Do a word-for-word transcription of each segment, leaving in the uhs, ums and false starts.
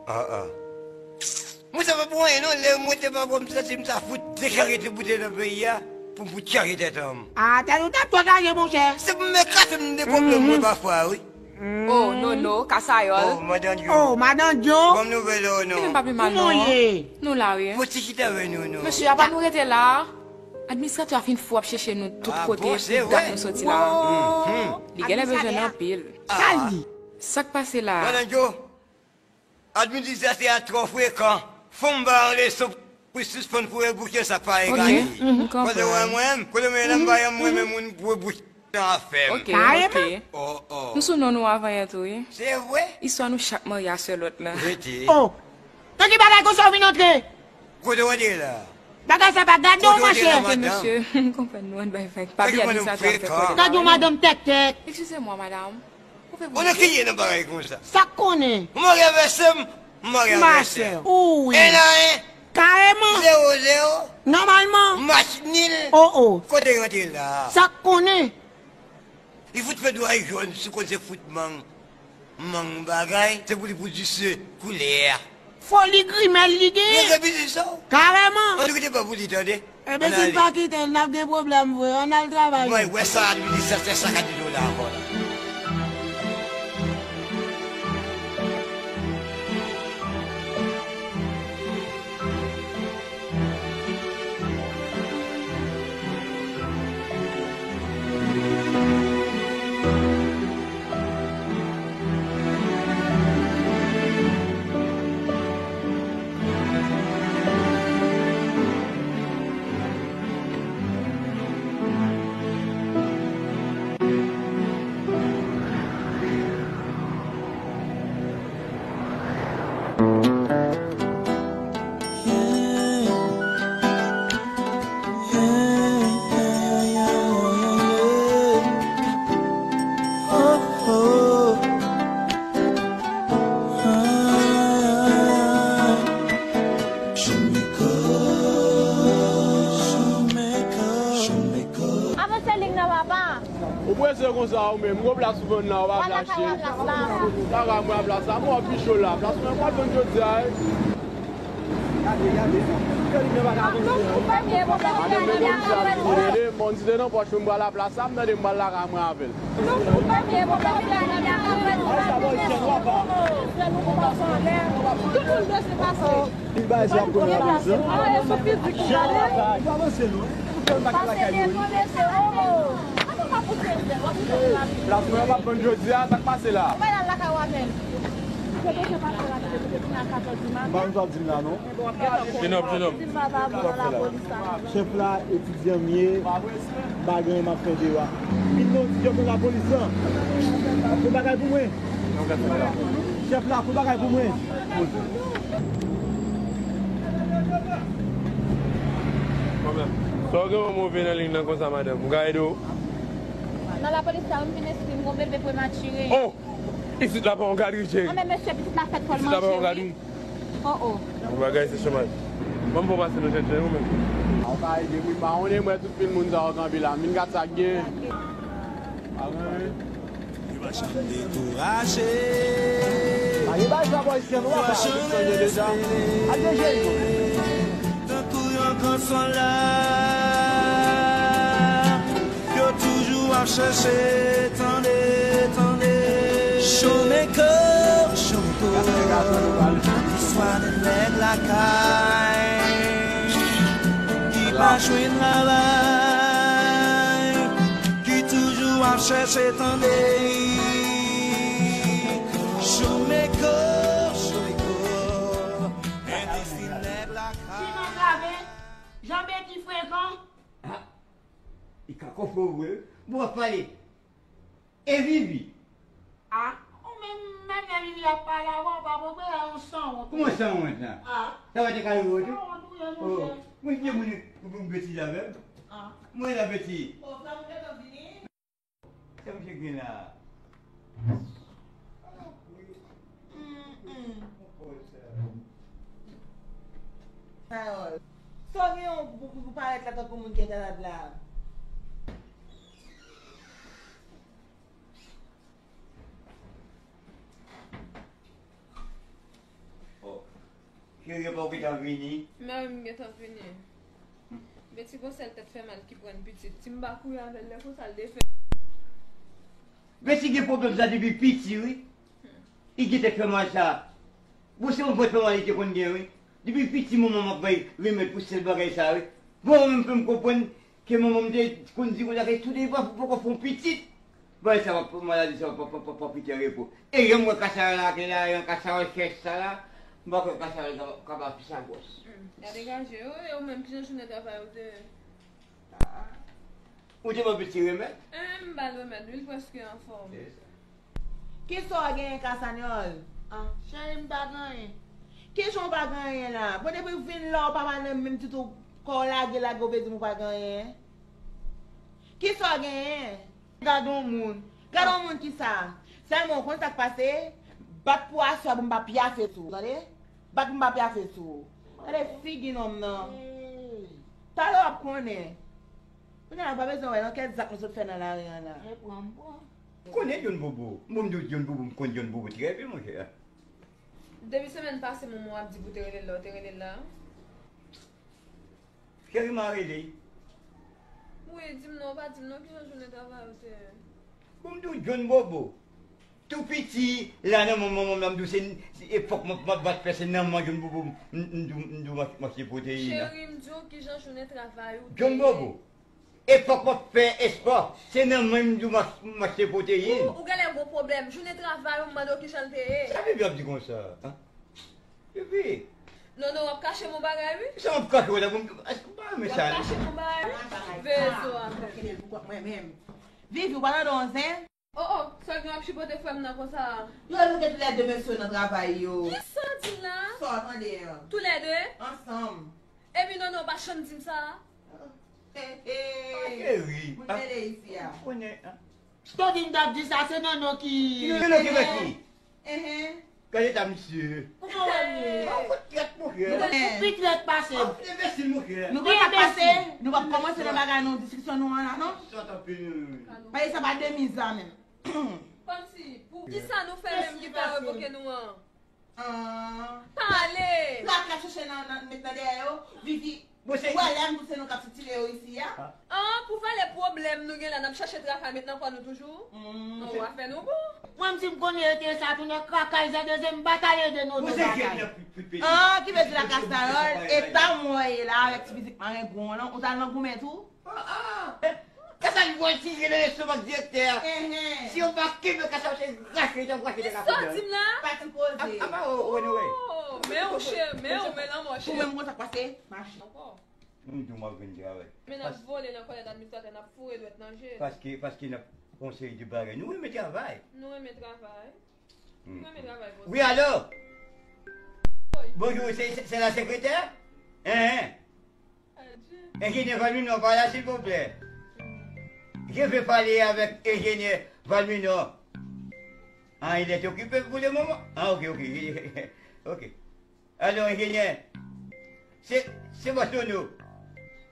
Ah, ah. Mwen sa pa pou anyen non, lè mwen te pa bon, m santi m ta fout dechaje tout bouteyi nan peyi a, pou m fout chaje tèt an m. Ah, tèt ou t ap twò chaje, monchè. Se pou m kase m de pwoblèm mwen pafwa, wi. Oh, Nono, Kasayòl. Oh, madan Djo. Oh, madan Djo. Bon nouvèl, oh, non. Li menm pa pi mal, non. Kouman w ye? Nou la, wi. Fò ti chita avè nou, non. Mesye, apa nou rete la? Administratè a fin fou ap chèche nou tout kote, tout dat nou soti la. Li genlè bezwen n anpil. Sa l di? Sa k pase la? Madan Djo, administratè a twò frekan. Fò m ba yon leson pou l sispann foure bouch nan sa k pa egale. Kote w wè mwen menm, kote mwen la m pa janm renmen moun foure bouch nan afè m. Kareman. Oh, oh. Nou sou non nou avan yè tou, wi. Se vre? Istwa nou chak marye a sè lòt la. Rete. Oh! Nan ki bagay konsa w vin antre? Kote w antre la? Bagay sa pa gade w, machè. Kote w antre la, madanm? Mesye, m konprann nou, ann bay vag. Pa bliye administratè a fè kòlè. Gade yon madanm tèktèk. Eskize mwa, madanm. Ou fè... Ou nan ki ye nan bagay konsa? Sa k konnen? Ou marye avè sè m, m marye avè sè m. Wi. En a en. Kareman. Zewo zewo. Nòmalman. Match nil. Oh, oh. Kote w antre la? Sa k konnen? Li fout fè dway jòn, si w konn se fout mang, mang bagay, se pou li pwodui se koulè a. Foli grimèl li genyen. Rete biznis sa w. Kareman. An nou kite pa pou li, tande. Ebyen, si n pa kite l, n ap gen pwoblèm vre. Ann al travay. Mwen wè sa administratè sa ka di nou la ankò la. Avanse lig nan, papa. Ou prese konsa ou menm, gon plas pou vann la, ou pa flache. Lakay ou a plas la. Lakay mwen a plas la, mwen pi cho la. Plas mwen pral vann jodi a, wi. Gade, gade. Gade, men polisye a vin, tande, m di te nan pòch mwen, m pral a plas la, m tande m pral lakay mwen avè l. Tout moun dwe se pase. Li bay sa pou la polis, non? Li pa avanse, non. Pase devan mesye, oh. Plas mwen p ap vann jodi a, sa k pase la? M pa konn sa w di m la, non. Jenòm, jenòm. Chèf la, etidyan m ye, m pa gen anyen m ap fè deyò a. Vin non, ti jòb nan lapolis lan. Fè bagay pou mwen. Chèf la, fè bagay pou mwen. Sa w gen yon move nan liy nan konsa, madanm? M ka ede w? Nan lapolis la, m vin enskri m gon bebe prematire. Oh! Isit la pa yon gadri, cheri. Anben, mesye, pitit la fèt fò l manje, wi. Isit la pa yon gadri. Oh, oh. Yon bagay se chomaj. Ban m fè w pase non, chèchè, ou menm. A, ou ka ede m, wi, pa konnen mwen tout pil moun sa yo kanpe la. M vin gad sa k gen. Pa konnen. Yo pa janm dekouraje. Pa gen bagay sa bò isi an, nou pa janm dezespere. Al deje, non. Tankou yon gran sòlda. Yo toujou ap chèche, tande, tande. Showmaker, Showmaker. Istwa de nèg lakay ki pa jwenn travay, ki toujou ap chèche, tande. Showmaker, Showmaker. Endistri nèg lakay. Ti nan grave, Jan Beki frekan. Ah, li ka kòfre w vre, wi. Bon, w ap pale. E Vivi? Ah, ou menm, menm lè Vivi ap pale avè w, pa pran bagay yon sanwont. Kòman sanwont la? Ah. Sa pa te ka rive w tou? Sanwont ou ye, monchè. Oh, mwen ki moun pou, pou m betize avè m? Ah. Mwen la betize. Oh, frè m gentan vini. Sa misye gen la? Mm, mm. Carole, sa w gen yon pou, pou, pou parèt la tankou moun ki entalad la? Ke repa w gentan vini? Mè wi, m gentan vini. Beti gon sèl tèt fè mal ki pran pitit. Si m pa kouri avè l lè konsa, l defè. Beti gen pwoblèm sa depi piti, wi. Li gen tèt fè mal sa. Bon, se yon vant fè mal li te konn gen, wi. Depi piti, manman m ap bay remèd pou sèl bagay sa, wi. Bon, mwen menm fè m konprann ke manman m te konn di konsa ke tou de fwa pou poko fè yon pitit. Bagay sa w ap, maladi sa w ap, ap, ap, ap kite repo. E jan m wè kasaròl la, ke la, yon kasaròl chèch sa la, m pa kwè kasaròl sa ka pa pi sa gwòs. Hmm, ya degaje yo, e ou menm, kijan jounen travay ou te ye? Ah. Ou te ban pitit remèd? Eh, m ba l remèd, wi, l prèske anfòm. Se sa. Kisa w genyen, Kasanyòl? Ah, cheri, m pa gen anyen. Kijan w pa gen anyen la? Bon, depi w vin la, w pa pale menm ditou, kò w lage, lage, w vle di m ou pa gen anyen? Kisa w genyen? Gad on moun. Gad on moun kisa? Sèlman w konn sa k pase? Bat pou aswè pou m pa pyafe sou ou, tande? Bat pou m pa pyafe sou ou. Gade figi nonm nan. Talè w ap konnen. Kounye a, pa bezwen wè nan kèk zak nou sot fè nan lari an la. Konnen John Bobo. Bon, m di w John Bobo, m konn John Bobo trè byen, monchè. Depi semèn pase, manman w ap di pou te rele l la, ou te rele l la? Cheri, m a rele. Wi, di m non, ou pa di m non, kijan jounen travay ou te ye? Bon, m di w, John Bobo. Tou piti, la nan manman, manman m di w se, se, e fòk m ap, m ap bat fè, se nan manman John Bobo m, m, m di w, m di w m ach-, m achte pwoteyin nan. Cheri, m di w kijan jounen travay ou te ye. John Bobo. E fòk m ap fè espò. Se nan men m di w m ach-, m achte pwoteyin. Ou, ou genlè gon pwoblèm. Jounen travay ou, m mande w kijan l te ye. Sa Vivi ap di konsa, an? Vivi. Non, non, w ap kache m yon bagay, wi. Sa m ap kache w la, bon, èske w pa renmen sa? W ap kache m yon bagay, wi. Veye zo a. Vivi, ou pa tande yon zen? Oh, oh, sa w gen w ap chipote frè m nan konsa a? Yo lage toulède mesye yo nan travay yo. Kisa w di m la? Sa w tande an? Toulède? Ansanm. Epi non, non, w pa janm di m sa. He, he. Ah, cheri. Moun mele isi a. Konnen, an. Stodin t ap di sa, se non, non ki. Ki non, non ki fè ki? Enhen. Gade eta misye. Kòman w ye? Ou fout trèt, monchè. Ou pi trèt pase m. Ou enbesil, monchè. Nou pa t ap pase, nou p ap kòmanse nan bagay nou, diskisyon nou an la, non? Sòt anpil, wi. Bagay sa pa de miz la menm. Kòmsi, pou kisa nou fè menm ki pa revoke nou an? Ah. Pale! Traka chèche nan, nan, met nan dèyè yo, Vivi. Bon, se ou wè lè m di w se nou k ap sitire yo isi a? Ah, pou valè pwoblèm nou gen la, n ap chache traka met nan kò nou toujou? Mm, non, w a fè nou bon. Mwen, m di m konnen yo te sa, tounen kaka, zè dezyèm batay, ede nou, nou batay. Ah, ki vle di la Kasayòl, eta m wè ye la, avèk ti fizik marengwen w lan, ou t al nan goumen tou? Ah, ah. Kasa li vòltije nan lestomak direktè a. Enhen. Si yo pa kenbe kasa yo se rache, yo t ap rache tèt la. Sa w di m la? Pati koze. Apa, o, o, anyway. Oh, men w chè, men w men lanmò chè. Ou menm konn sa k pase? Mache. Ankò. Nou di w m ap vin travay. Men n ap vole nan kòlèt administratè, n ap foure dwèt nan je. Paske, paske n ap fè yon seri de bagay. Nou renmen travay. Nou renmen travay. Hmm. Nou renmen travay, bon. Wi, alo? Wi. Bonjou, se, se, se la sekretè? Enhen. Enjenyè Valmino pa la, silvouplè? Je veux parler avec ingénieur Valmino. Ah, il est occupé pour le moment? Ah, ok, ok. Ok. Alò, enjenyè, se, se Bòs Nono.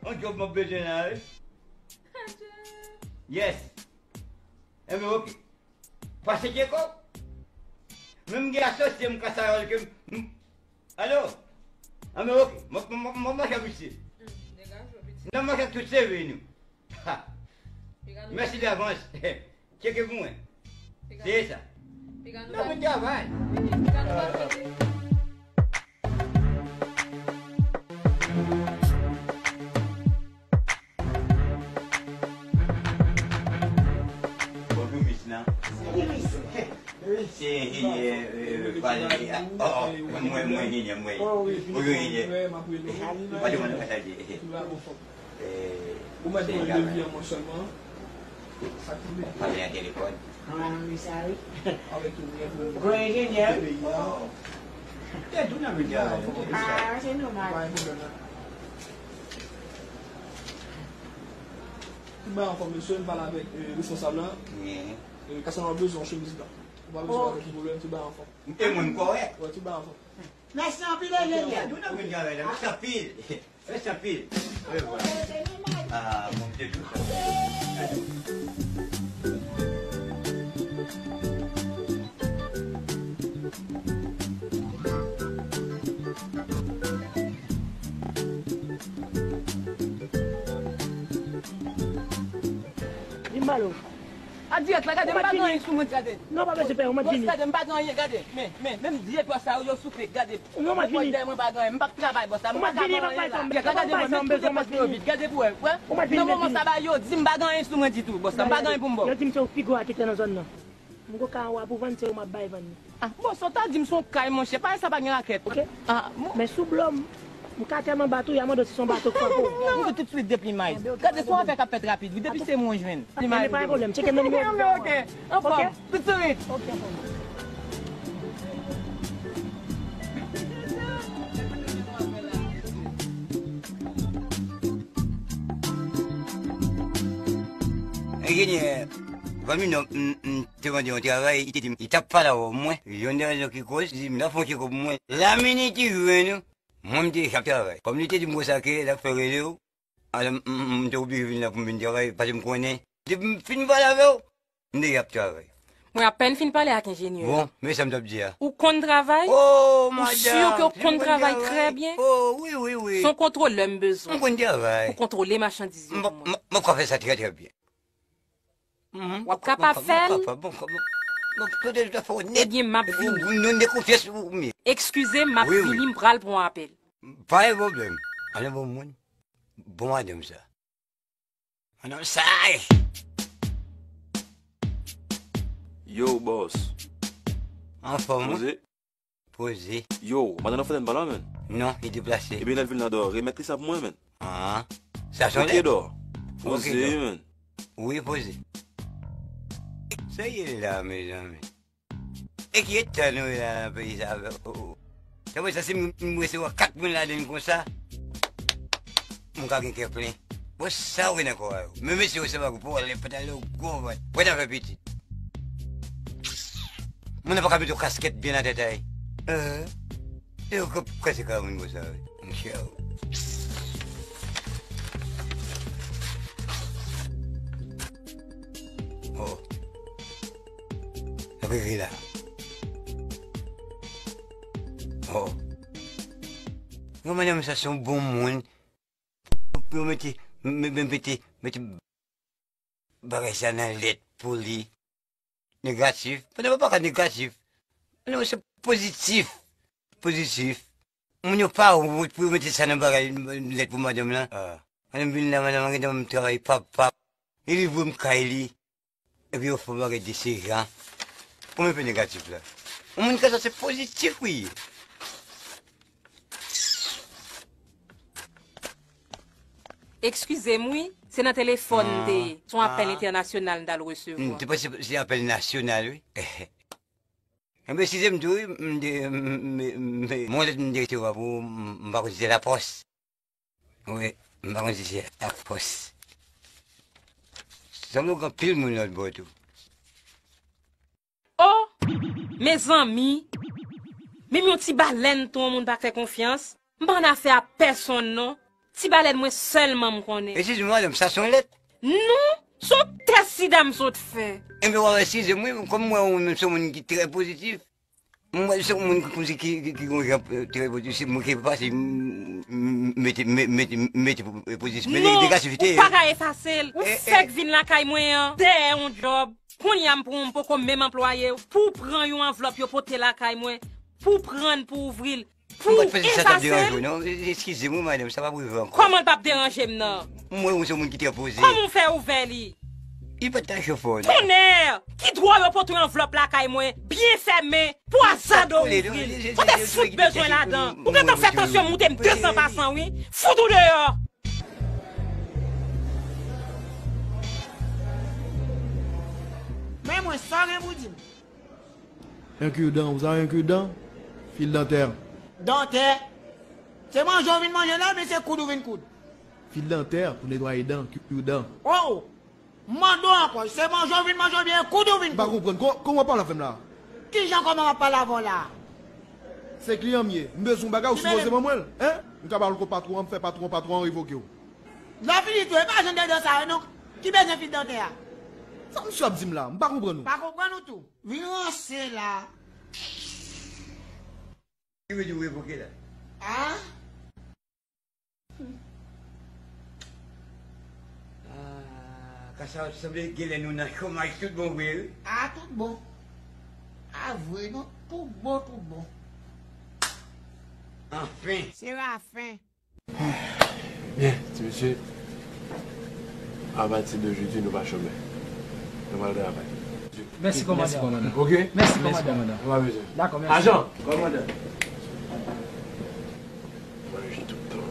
Yon djòb m ap bezwen la, wi. Yes. Enben, ok. Pase Djeko. Men m gen asosye m Kasayòl ke m, m, alo? Anben, ok. M, m, m, m, m ap mache ak misye. N ap mache ak tout seve nou. Ha. Mèsi davans. Tcheke pou mwen. Se sa. N ap vin travay. Bonjou, mis lan. Se enjenyè, euh, Valeri. Oh, oh, mwen, mwen enjenyè, mwen. Bonjou, enjenyè. Mwen te konn pasaje. Eh, ou mèt pran devi an mwen sèlman. Pale nan telefòn. Ah, wi, sa wi. Gwo enjenyè. Oh. Tèt ou nan medya, nou konn sa. Ah, se nòmal. Pa gen pwoblèm la. Tout bagay anfòm, mesye, m pale avèk, eh, responsab la. Eh, Kasandra bezwen yon chemiz blan. Ou pa bezwen anpil pwoblèm, tout bagay anfòm. E mwen m kòrèk. Wè, tout bagay anfòm. Mèsi anpil, enjenyè. Tèt ou nan medya, medam. Mèsi anpil. Mèsi anpil. Orevwa. Ah, bon, m te tou sa. A dirèk la, gade, m pa gen anyen sou mwen, gade. Non, pa bezwen pè, ou mèt vini. Bòs, gade, m pa gen anyen, gade. Men, men, menm zye bòs sa yo, yo souke, gade. Non, ou mèt vini. Dèyè mwen pa gen anyen, m p ap travay, bòs la, m pa ka manje la. Dirèk la, gade, mwen, men tout depans mwen yo vid, gade pou wè, wè. Nan moman sa ba yo di m pa gen anyen sou mwen ditou, bòs la, m pa gen anyen pou m ba w. Yo di m se ou pi gwo raketè nan zòn nan. M gon ka an wa pou vann, se ou m ap bay vann li. Ah, bon, sa w ta di m se yon kay, monchè. Pale sa pa gen rakèt. Ok. Ah, bon. Men si w blo m, m ka tèlman bat ou, y a mande w si se yon bato k frape w. M di tout swit de plimay. Gade, se yon afè k ap fèt rapid, wi. Depi se mwen w jwenn. Plimay. Men pa gen pwoblèm, tcheke nan nimewo. Ok, ok. Anfòm. Ok? Tout swit. Ok, anfòm. Enjenyè, Van Minò, m, m, te mande yon travay, li te di m, li t ap pale avè w, mwen, yon de rezon ki koz, li di m, l ap fè yon tchekòp pou mwen. La minit li jwenn ou, mwen, m te deja ap travay. Kòm li te di m konsa ke l ap fè rele w, alò, m, m, m te oblije vin la pou m vin travay, paske m konnen, depi m fin pale avè w, m deja ap travay. Mwen apèn fin pale ak enjenyè a. Bon, men sa m t ap di a. Ou konn travay? Oh, madam, si w konn travay trè byen. Oh, wi, wi, wi. Se yon kontwolè m bezwen. M konn travay. Pou kontwole machandiz yo pou mwen. M, m, m ap ka fè sa trè, trè byen. Mhm. W ap kapab fè l? Bon, bon, bon, bon, kote tout afè w nèt. Ebyen, m ap vini. Ou, ou, nou de konfyans ou, men. Eskize m, m ap vini, m pral pran apèl. Pa gen pwoblèm. Ann bon moun. Bon madanm sa. Ann sa. Yo, bòs. Anfòm, wi. Poze. Poze. Yo, madanm nan fè tèt ba la, menn. Non, li deplase. Ebyen, lè l vin la dò, remèt li sa pou mwen, menn. Ah, sa se yon lèt. Ok, dò. Poze, menn. Wi, poze. Sa ye la, mezanmi? E ki eta nou ye la nan peyi sa, o, o. Sa vle di si m, m resevwa kat moun ladann konsa, m ka gen kè plen. Bon, sa w gen nan kò a yo? Men mesye yo se pa pou ale, pa t ale, gwo vant. Wè, t ap fè pitit. Moun nan pa ka mete yon kaskèt byen nan tèt a li. Eh, e yo k ap kase kay moun konsa, wi. Monchè, o. Oh. L ap rive la. Oh. Yon madanm sa se yon bon moun. Pou yo mete, me-, me-, mete, mete bagay sa nan lèt pou li. Negatif. Pandan pa ka negatif. Non, se pozitif. Pozitif. Moun yo pa wont pou yo mete sa nan bagay, lèt pou madanm lan. Ah. Madanm vin la, madanm an gentan ban m travay, pap, pap. Li livre m kay li. Epi yo fè yon bagay de se jan. Kòman yo fè negatif la? Yon moun konsa se pozitif wi. Eskize m wi, se nan telefòn m te ye. Se yon apèl entènasyonal m t al resevwa. M te panse se apèl nasyonal wi. Enben, eskize m tou wi, m te, m, m, m, m, m, yon lèt m te resevwa pou ou, m, m pa konn si se lapòs. Wi, m pa konn si se lapòs. Sanble w gen anpil moun lòt bò tou. Oh! Mezanmi! Menm yon ti balèn tou yon moun pa fè konfyans. M pa annafè a pèsonn non. Ti balèn mwen sèlman m konnen. Eskize m, madanm, sa se yon lèt? Non, se yon tès sida m sot fè. Enben, w ap eskize m wi, kòm m wè ou menm se yon moun ki trè pozitif. M wè se yon moun ki kòmsi ki, ki, ki gon jan, eh, trè pozitif, se mwen ki pase, m, m, mete, me-, mete, mete, eh, pozitif, mete negativite. Non, ou pa ka efase l. Ou fèk vin lakay mwen an, dèyè yon djòb. Kounye a m pran w, m poko menm anplwaye w. Pou w pran yon anvlòp yo pote lakay mwen, pou w pran l, pou w ouvri l, pou w efase l. M pa t panse sa t ap deranje w non. Eskize m wi, madanm, sa p ap rive ankò. Kòman l p ap deranje m nan? M wè ou se yon moun ki trè poze. Kòman w fè ouvè li? Li pa t ka cho fò non. Tonnè! Ki dwa yo pote yon anvlòp lakay mwen, byen fèmen, pou azade w ouvri l? Kote fout bezwen ladan? Ou gentan fè tansyon m moute m de san pa san wi. Fout ou deyò! Men mwen, sa w gen pou di m? Un cure-dent, vous avez un cure-dent? Fil dantè. Dantè? Se manje w vin manje la, oubyen se koud ou vin koud? Fil dantè pou netwaye dan, cure-dent. Oh! M mande w ankò, se manje w vin manje oubyen koud ou vin koud? M pa konprann. Kò-, kòman w ap pale avè m la? Kijan kòman m ap pale avè w la? Se kliyan m ye. M bezwen yon bagay, ou sipoze ban mwen l. Hein? M ka ba l kot patwon an, m fè patwon, patwon an revoke w. Lè w fini tou, e pa jan dèdè sa yo non. Ki bezwen fil dantè a? Sa misye ap di m la? M pa konprann ou. Pa konprann ou tou. Vin ranse la. Ki vle di w revoke la? Ah? Ah, Kasa sanble genlè nou nan chomaj tout bon vre wi. A tout bon. A vre non, tout bon, tout bon. Anfen. Serafen. Byen, ti mesye. Apati de jodi, nou pa chomè. Nou pral travay. Mèsi, kòmandan. Mèsi, kòmandan. Ok? Mèsi, kòmandan. Nou pa bezwen. Dakò, mèsi. Ajan! Kòmandan. Manje tout tan.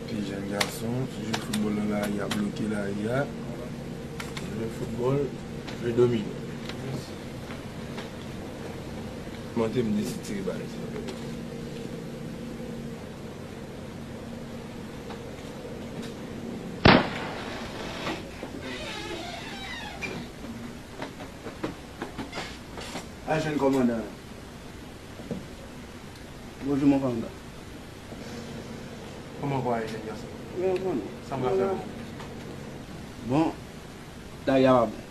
Ti jèn gason, ti jwe foutbòl nan lari a, bloke lari a. Jwe foutbòl, jwe domino. Monte m deside tire bal. Al jwenn kòmandan an. Bonjou, mon kòmandan. Kòman w ye, jèn gason? Mwen anfòm. Sa m ka fè pou ou? Bon, lari a pa bon.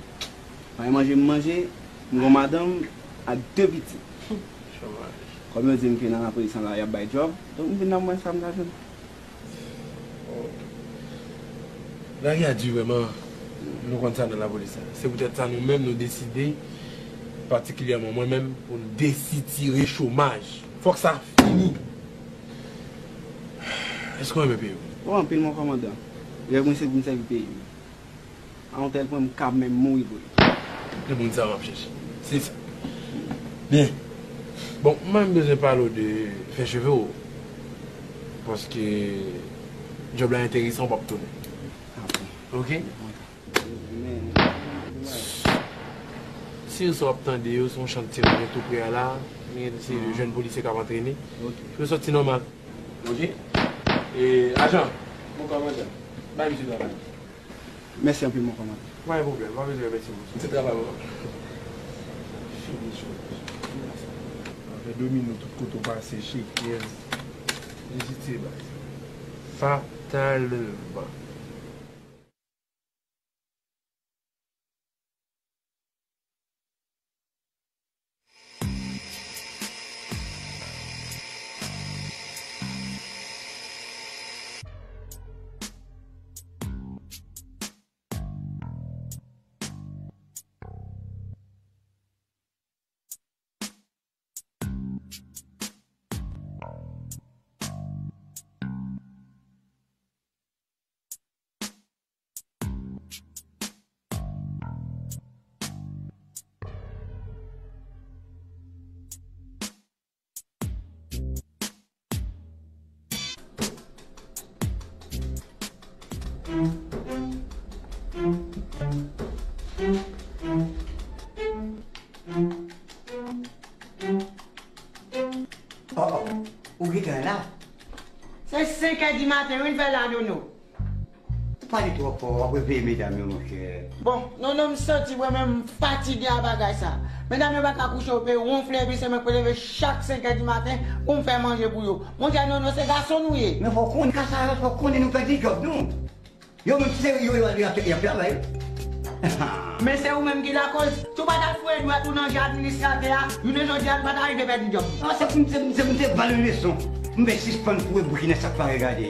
Pa gen manje m manje, m gon madanm ak de pitit. Chomaj. Kòm yo di m ke nan lapolis an la, y ap bay djòb, donk m vin la m wè sa m ka jwenn. Lari a di vrèman, nou konn sa nan lapolis la. Se poutèt sa nou menm nou deside, patikilyèman mwen menm, pou n desitire chomaj. Fòk sa fini. Èske w renmen peyi w? O, anpil, mon kòmandan. Rèv mwen se pou m sèvi peyi m. A yon tèl pwen, m ka menm mouri pou li. Se moun sa w ap chèche. Se sa. Byen. Bon, mwen menm bezwen pale w de fè cheve w. Paske djòb la enteresan, w p ap tounen. Ok? Si w ap tande yo, se yon chantiye mwen gen tou pre a la. Men se jèn polisye k ap antrene. Yo sòti nòmal. Ok? E, ajan. Bon, kòmandan. Bay misye travay. Mèsi anpil, mon kòmandan. Pa gen pwoblèm, pa bezwen remèsye m. Se travay mwen. Fini cho. Afè domino tout kote w pase, chekèz. Jezi tire baz. Fatalman. Oh, oh, ou gentan la? Se senk è di maten, wi, n fè la, Nono. Ou pale twò fò, w ap reveye medam yo, monchè. Bon, Nono, m santi mwen menm m fatige a bagay sa. Medam yo pa ka kouche, yo pe wonfle, epi se mwen k pou leve chak senk è di maten pou m fè manje pou yo. Monchè, Nono, se gason nou ye. Men fò w konnen, Kasayòs, fò w konnen nou pèdi djòb nou. Yo menm se yo, yo, yo, y ap, y ap travay. Men se ou menm ki lakoz. Si w pa t al foure dwèt ou nan je administratè a, jounen jodi a, nou pa ta rive pèdi djòb. Non, se pou m, se pou m, se pou m te ba l yon leson. M vle sispann foure bouch nan sa k pa regade.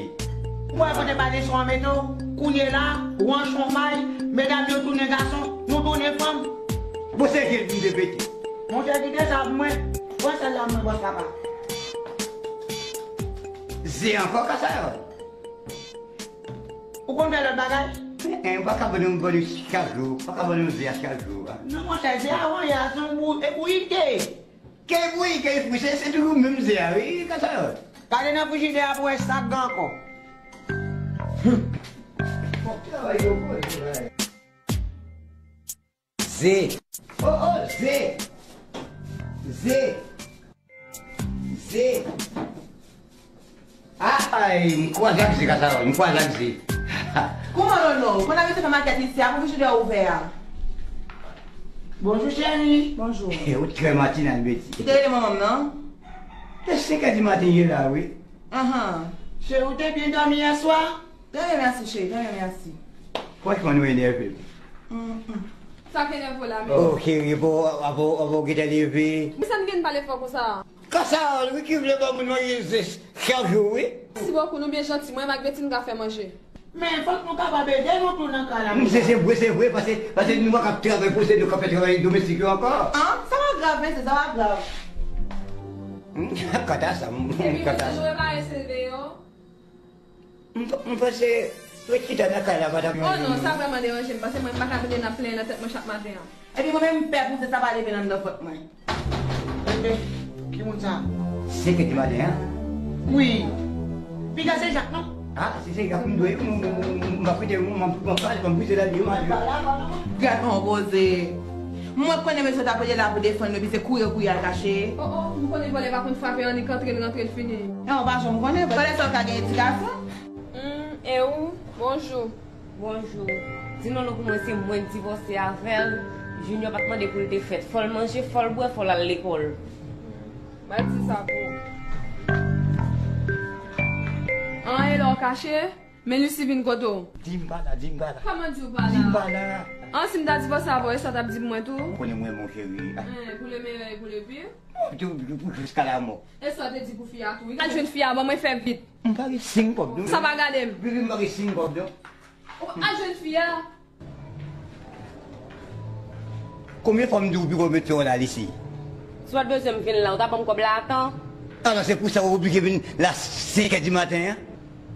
Ou wè kote ba leson an mete w? Kounye la, w an chomay, medam yo tounen gason, nou tounen fanm. Bon, se je l pou m te pete. Monchè, kite sa pou mwen. Pran sèl la pou mwen, bòs papa. Ze ankò, Kasayòs? Ou konn fè lòt bagay? En, en, ou pa ka vann yon, vann yon chak jou. Ou pa ka vann yon ze a chak jou, a. Non, monchè, ze a vann yè a se yon bou-, e bouyike. Ke bouyike, e fri, se, se toujou menm ze a, wi, Kasayòs. Gade nan frijidè a pou wè si sa gen ankò. Fòk travay yo bon, travay. Ze. Oh, oh, ze. Ze. Ze. Ay, m kwaze ak ze, Kasayòs, m kwaze ak ze. Kouman, Nono? Ou konn abitye fè makèt isi a pou frijidè ouvè a? Bonjou, cheri. Bonjou. Ou trè matinal, Beti. Ou te rele manman m, non? Se senk è di maten ye la, wi. Anhan. Cheri, ou te byen dòmi yè swa? Trè byen, mèsi, cheri. Trè byen, mèsi. Franchman, nou enève m. Mm, mm. Sa k enève w la menm? Oh, cheri, bon, avan, avan w gentan leve. Men sa n gen pale fò konsa? Kasa, wi, ki vle ban moun manje ze chak jou, wi. Mèsi bokou, nou byen janti. Mwen menm ak Beti n ka fè manje. Men fòk nou kapab ede nou tou nan kay la. Se, se vre, se vre, paske, paske nou pa kab travay pou se nou k ap fè travay domestik yo ankò. An, sa pa grav, mesye, sa pa grav. Kanta sa, m, epi, kanta. Mesye, nou repare se deyò. M, m panse, ret chita nan kay la, pa t ap. Oh non, sa vrèman deranje m, paske mwen, m pa ka tande n ap plenyen nan tèt mwen chak maten an. Epi mwen menm, m pè pou se sa pa leve nan anndan vant mwen. Enben, ki moun sa? Senkè di maten an? Wi. Piga se Jak, non? Ah, si se Jak m dwe, m, m, m, m, m ap kite, m, m, m ap pale, m ap brize lali, m ap. Gad on koze. Mwen konnen mesye t ap rele la pou defann nou, epi se kouri, kouri al kache. Oh, oh, m konnen vòlè pa konn frape annik antre l, rantre l fini. Non, w pa janm konnen, vòlè sa w ka gen edikasyon. Hmm, e ou? Bonjou. Bonjou. Di non non pou mwen se mwen k divòse avè l. Junior pa t mande pou l te fèt. Fò l manje, fò l bwè, fò l al lekòl. M al di sa pou ou. An, e lè w kache? Men Lucie vin kote w. Di m pa la, di m pa la. Kòman di w pa la? Di m pa la. An, si m ta divòse avè w, e sa w t ap di pou mwen tou? Ou konnen mwen, mon chéri. Ah. Hein, pour le meilleur et pour le pire? Oh, pou, pou, pou jiska lamò. E sa w te di pou fi a tou? Al jwenn fi a, ban mwen fè vit. M pa gen senk kòb, non. Sa pa gade m. Bebe, m pa gen senk kòb, non. Ou al jwenn fi a. Konbyen fwa m di w piko met yon la isi? Si w pa t bezwen m vin la, ou ta ban m kòb la a tan? Alò, se pou sa ou oblije vin la senkè di maten an?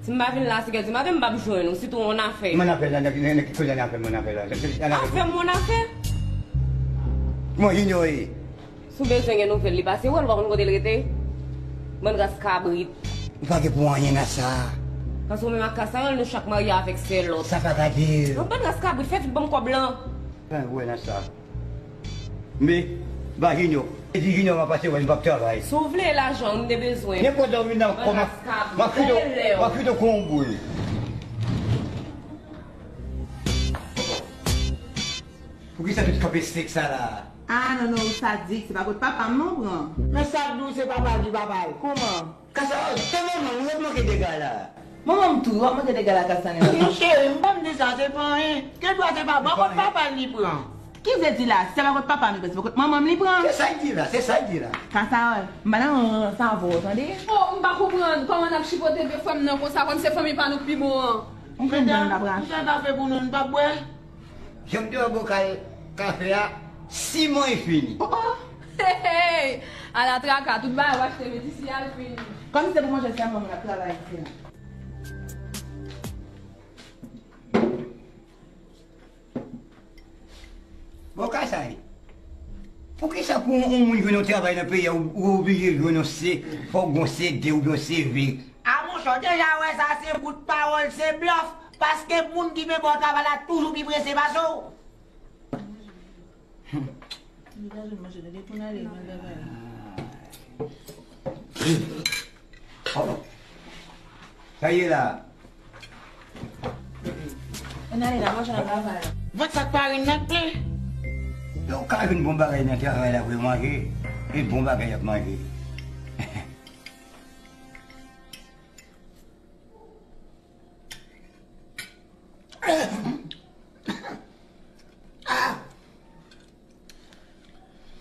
Si m pa vin la senkè di maten, m p ap jwenn ou, sitou yon afè. Mon afè la, nan, nan, nan, nan, afè, mon afè la. Afè, mon afè? Kòman Junior ye? Si w bezwen gen nouvèl li, pase wè l, ou pa konn kote l rete. Bann ras kabrit. Ou pa gen pou anyen nan sa. Paske ou menm ak Kasayòl, nou chak marye avèk sè lòt. Sa pa ka di. Yon bann ras kabrit, fè vit ban m kòb lan. Fen, ou wè nan sa. Men, ba Junior. E di Junior m ap pase wè l, m p ap travay. Si w vle lajan, m te bezwen. Nenpòt lè w vin nan kò m, m ap fouto, m ap fouto kon yon boul. Poukisa tout kanpe sèk sa la? Ah, non, non, ou sadik, se pa kot papa m non pran. Men sa k di w se papa l ki papa l. Kòman? Kasa, se manman m, ou ret manke dega la. Manman m tou, w ap manke dega la, Kasa. Mon cheri, m pa m di sa, se pa anyen. Gen dwa se pa bò kot papa l li pran. Ki vle di la, si se pa kot papa m li pran, se pa kot manman m li pran. Se sa l di la, se sa l di la. Kasa, m pa nan rans avè w, tande? Oh, m pa konprann kòman n ap chipote de frè m nan konsa, kòm se fanmi pa nou k pi bon an. M konprann, m pa pran. Sa ta fè pou nou, n p ap bwè? Jan m te wè bokal kafe a, siman e fini. Oh, oh. Hey, hey. Ala traka, tout bagay w achte met isi a, l fini. Kòm se pou manje sèlman moun ap travay isi a. Bon, Kasay, poukisa pou yon moun jwenn yon travay nan peyi a, ou, ou oblije jwenn yon C, fò w gen yon C de oubyen yon C V? A monchè, w deja wè sa se bout pawòl, se blòf, paske moun ki vle ba w travay la toujou pi prese pase w. Sa ye la. Ann ale la, manje nan travay. Vant sa k pa rin nan k plen. Yo ka jwenn bon bagay nan travay la pou yo manje. E bon bagay y ap manje.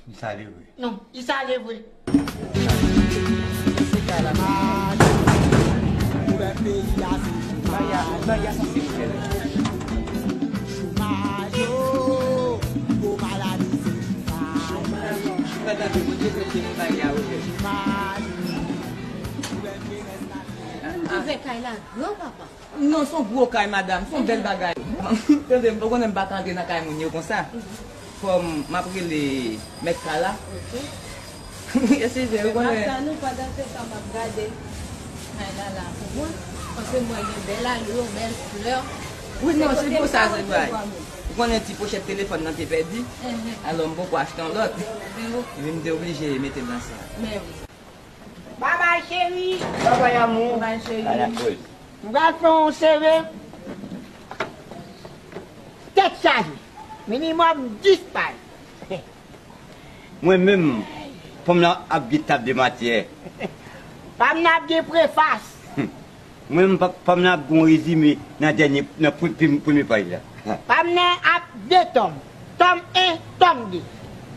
Li sale vre. Non, li sale vre. Ouvè kay la gran, papa. Non, se yon gwo kay, madanm, se yon bèl bagay. Tande, ou konnen m pa ka antre nan kay moun yo konsa. Fò m, m ap rele mèt kay la. Ok. Wi, eseye, ou konnen. Mèt kay nou, pandan se tan m ap gade kay la la pou mwen, paske m wè gen bèl alo, bèl flè. Wi, non, se pou sa, se vre. Ou konnen ti pochèt telefòn nan te pèdi. Enhen. Alò, m poko achte yon lòt. Men wi. Epi m te oblije mete l nan sa. Men wi. Babay cheri. Babay amou. Babay cheri. Ala koz. M pral fè yon sere. Tèt chaje. Minimòm dis paj. Mwen menm, fanm nan ap gen tab de matyè. Fanm nan ap gen prefas. Mwen menm, pa, pa m nan ap gon rezime nan dènye, nan pre-, pre-, premye paj la. Pa m nan ap de tòm. Tòm en, tòm de.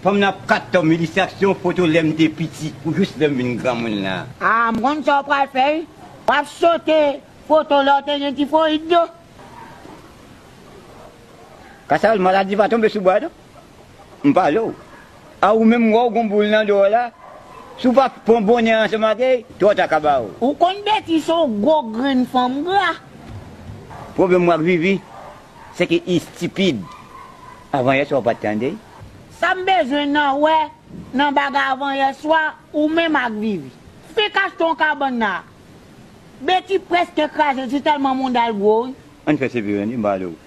Pa m nan ap kat tòm, ilistrasyon, foto lè m te piti, pou jis lè m vin granmoun la. A, m konn sa w pral fè, wi. W ap sote foto lè w te gen tifoyid yo. Kasawòl, maladi pa tonbe sou bwa, non. M pale w. A ou menm, m wè w gon boul nan do w la. Si w pa pran bonè ansanm ak li, twò ta ka ba ou. Ou konn Beti se yon gwo grenn fanm gra. Pwoblèm mwen ak Vivi, se ke li estipid. Avan yè swa w pa t tande. Sa m bezwen nan wè nan bagay avan yè swa, ou menm ak Vivi. Fik achte yon kabann la. Beti prèske kraze, se tèlman mouda l gwo, wi. Ann fè sevire, ann, m pale w.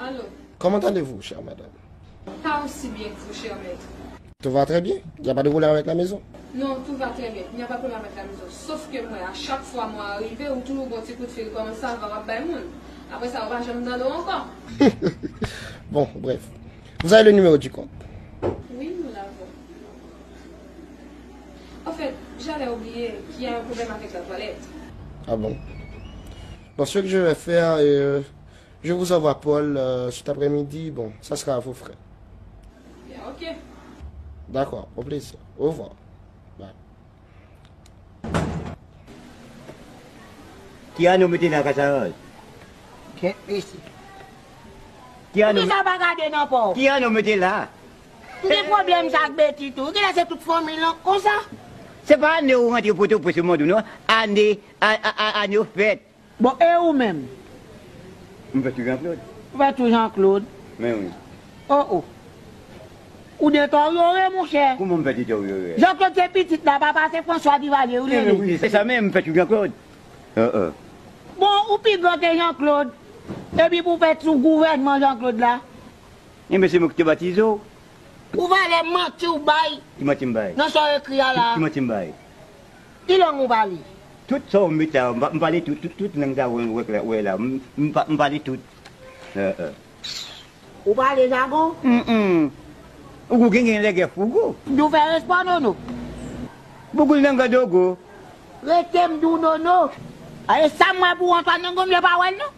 Allô? Comment allez-vous, chère madame? Pas aussi bien que vous, cher maître. Tout va très bien? Il n'y a pas de problème avec la maison? Non, tout va très bien. Il n'y a pas de problème avec la maison. Sauf que moi, à chaque fois, moi, arrivé, ou toujours bon petit coup de fil, comment ça va, va bay moun. Après ça, ou va jamais dans l'eau encore. Bon, bref. Vous avez le numéro du compte? Oui, nous l'avons. En fait, j'avais oublié qu'il y a un problème avec la toilette. Ah bon? Bon, ce que je vais faire, euh, je vous envoie Paul, euh, cet après-midi. Bon, ça sera à vos frais. Bien, ok. D'accord, au plaisir. Au revoir. Bye. Ki ane w mete la, Kasawòl? Kèt mesye. Ki ane w Poukisa w pa gade nan pa w? Ki ane w mete la? Ou gen pwoblèm sa ak Beti tou. Ou genlè se tout fanmi l lan konsa. Se pa ane w rantre Pòtoprens, mwen di w non. Ane, a, a, a, ane w fèt. Bon, e ou menm? M fèt sou Jean Claude. Ou fèt sou Jean Claude? Men wi. Oh, oh. Ou deteryore, monchè. Kouman m fè deteryore? Jean Claude se pitit la, papa se François Duvalier, ou rele. Wi, se sa menm, m fèt sou Jean Claude. Bon, ou pi gran ke Jean Claude. Epi pou w fèt sou gouvènman Jean Claude la. Enben, se mwen ki te batize w. Ou valè manti w bay. Ki manti m bay? Nan sa w ekri a la. Ki, ki manti m bay? Ki lang ou pale? Tout sa w mete la, m pa, m pale tout, tout, tout lang sa w wè la, wè la. M, m pa, m pale tout. Ou pale jagon? Mm, mm. Ou gen, gen lègè fougou. Nou fè respè nono. Bougou l nan grandogo. Rete m di w nono. A, e sa m wè pou Antoine nan gonm yo pa wè l non.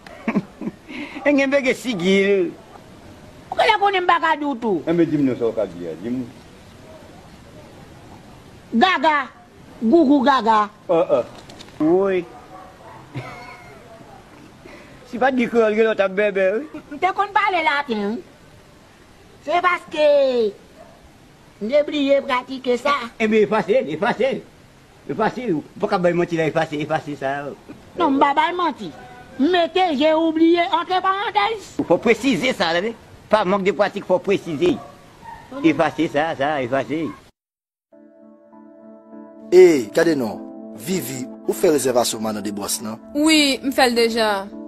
E gen bege sigil. Ou genlè konnen m pa ka di w tou. Enben di m non sa w ka di a, di m. Gaga. Gougou gaga. Ah, ah. Woy. Si pa t gen kreyòl, gen lè w t ap bèbè, wi. M te konn pale laten, wi. Se paske m te bliye pratike sa. Enben, efase l, efase l. Efase l. Ou pa ka bay manti la, efase, efase sa. Non, m pa bay manti. M mete j'ai oublié entre parenthèses. Fò w presize sa, tande. Pa mank de pratik, fò w presize. Efase sa, sa, efase. Ey, gade non. Vivi, ou fè rezèvasyon madan de bòs lan? Wi, m fè l deja.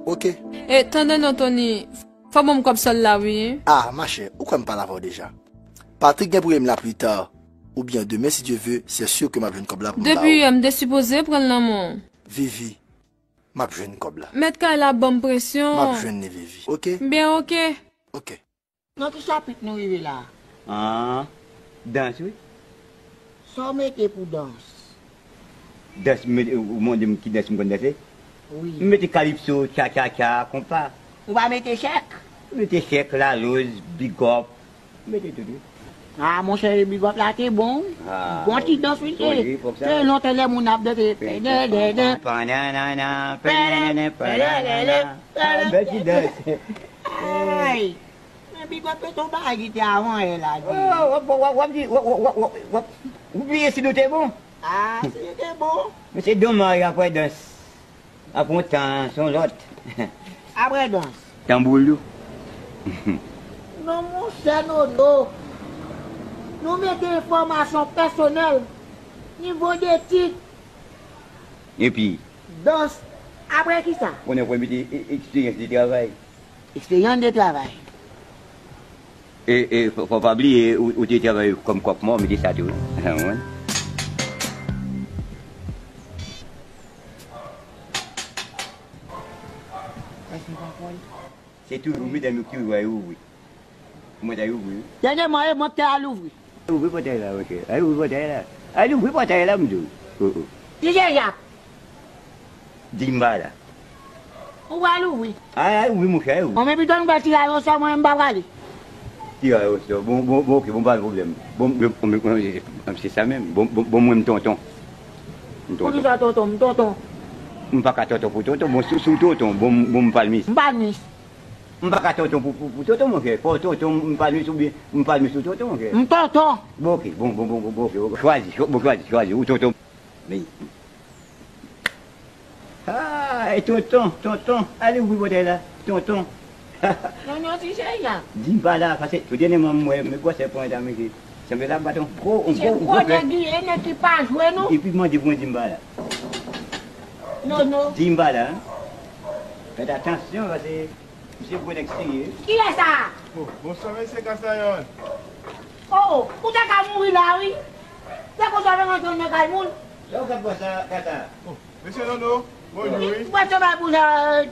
Oke. E, tande non, Tony. Fò w ban m kòb sòl la, wi. Ah, machè, ou kwè m pale avè w deja? Patrick gen pou ye m la pli ta. Oubyen demen, si Dye ve, se si ke m ap jwenn kòb la pou m ba ou. Depi yè, m te sipoze pran l nan men w. Vivi, m ap jwenn kòb la. Mèt kay la ap ban m presyon. M ap jwenn li, Vivi. Oke? Byen, oke. Oke. Nan ki chapit nou rive la a? Ah, dans, wi. Sa w mete pou dans? Dans, m mete, ou mande m ki dans m konn danse? Wi. M mete kalipso, tcha, tcha, tcha, konpa. Ou pa mete chèk? M mete chèk, laloz, bigòp. M mete tout, wi. Ah, monchè, bigòp la te bon. Ah, bon ti dans, wi. Wi, fòk sa. Se lontan lè moun ap danse. Dè, dè, dè. Pananana, pananana, pananana. Bèl ti dans. Ay. Men bigòp yo te yon bagay ki te avan yè la, di. Oh, w ap, w ap, w ap di, w ap, w ap, w ap, w ap, w ap bliye si nou te bon. Ah, si nou te bon. Men se domaj apre dans. Apre yon tan, se yon lòt. Apre dans. Tanbou lou. Non, monchè Nono. Nou mete enfòmasyon pèsonèl, nivo de tit. Epi? Dans. Apre kisa? Konnen fò mete e-, eksperyans de travay. Eksperyans de travay. E, e, fò, fò pa bliye, ou, ou te travay kòm kòk mò, mete sa tou. Ou konprann? Se toujou medam yo ki toujou al ouvri. Mwen t al ouvri, wi. Dènyèman, e mwen k te al ouvri. Ouvri pòtay la, monchè. Al ouvri pòtay la. Al ouvri pòtay la, m di w. Oh, oh. Ki se Jap? Di m pa la. Ou pral ouvri? Ay, ay, wi, monchè, ay, wi. Bon, men pito nou pral tire yo sò, mwen, m pa prale. Ti a yo, bon, bon, bon, ok, bon, pa gen pwoblèm. Bon, bon, bon, bon, se sa menm. Bon, bon, bon, mwen, m tonton. M tonton. Poukisa tonton? M tonton. M pa ka tonton pou tonton. Bon, si, si w tonton, bon, m- bon, m palmis. M palmis. M pa ka tonton pou, pou, pou tonton, monchè. Fò tonton, m palmis oubyen m palmis ou tonton, monchè. M tonton. Bon, ok, bon, bon, bon, bon, bon, ok, ok. Chwazi, chwa- bon, chwazi, chwazi, ou tonton. Men. Ah, e tonton, tonton, ale ouvri pòtay la, tonton. Non, non, ti cheri a. Di m pa la, paske tou dènyèman m wè, men gwosè pran ta mesye. Sanble l ap bat yon gwo, yon gwo, yon gwo nèg li ye, nèg ki pa jwe, non. Epi mande pou mwen di m pa la. Non, non. Di m pa la, hein. Fèt atansyon, paske misye gwo nèg serye. Kiyès sa? Oh, bonswa, mesye Kasayòl. Oh, oh, ou te ka mouri la, wi. Se konsa w rantre nan kay moun. Lè w ka bò sa, Kasa. Oh, mesye Nono, bonjou, wi. Ou pa travay pou sa,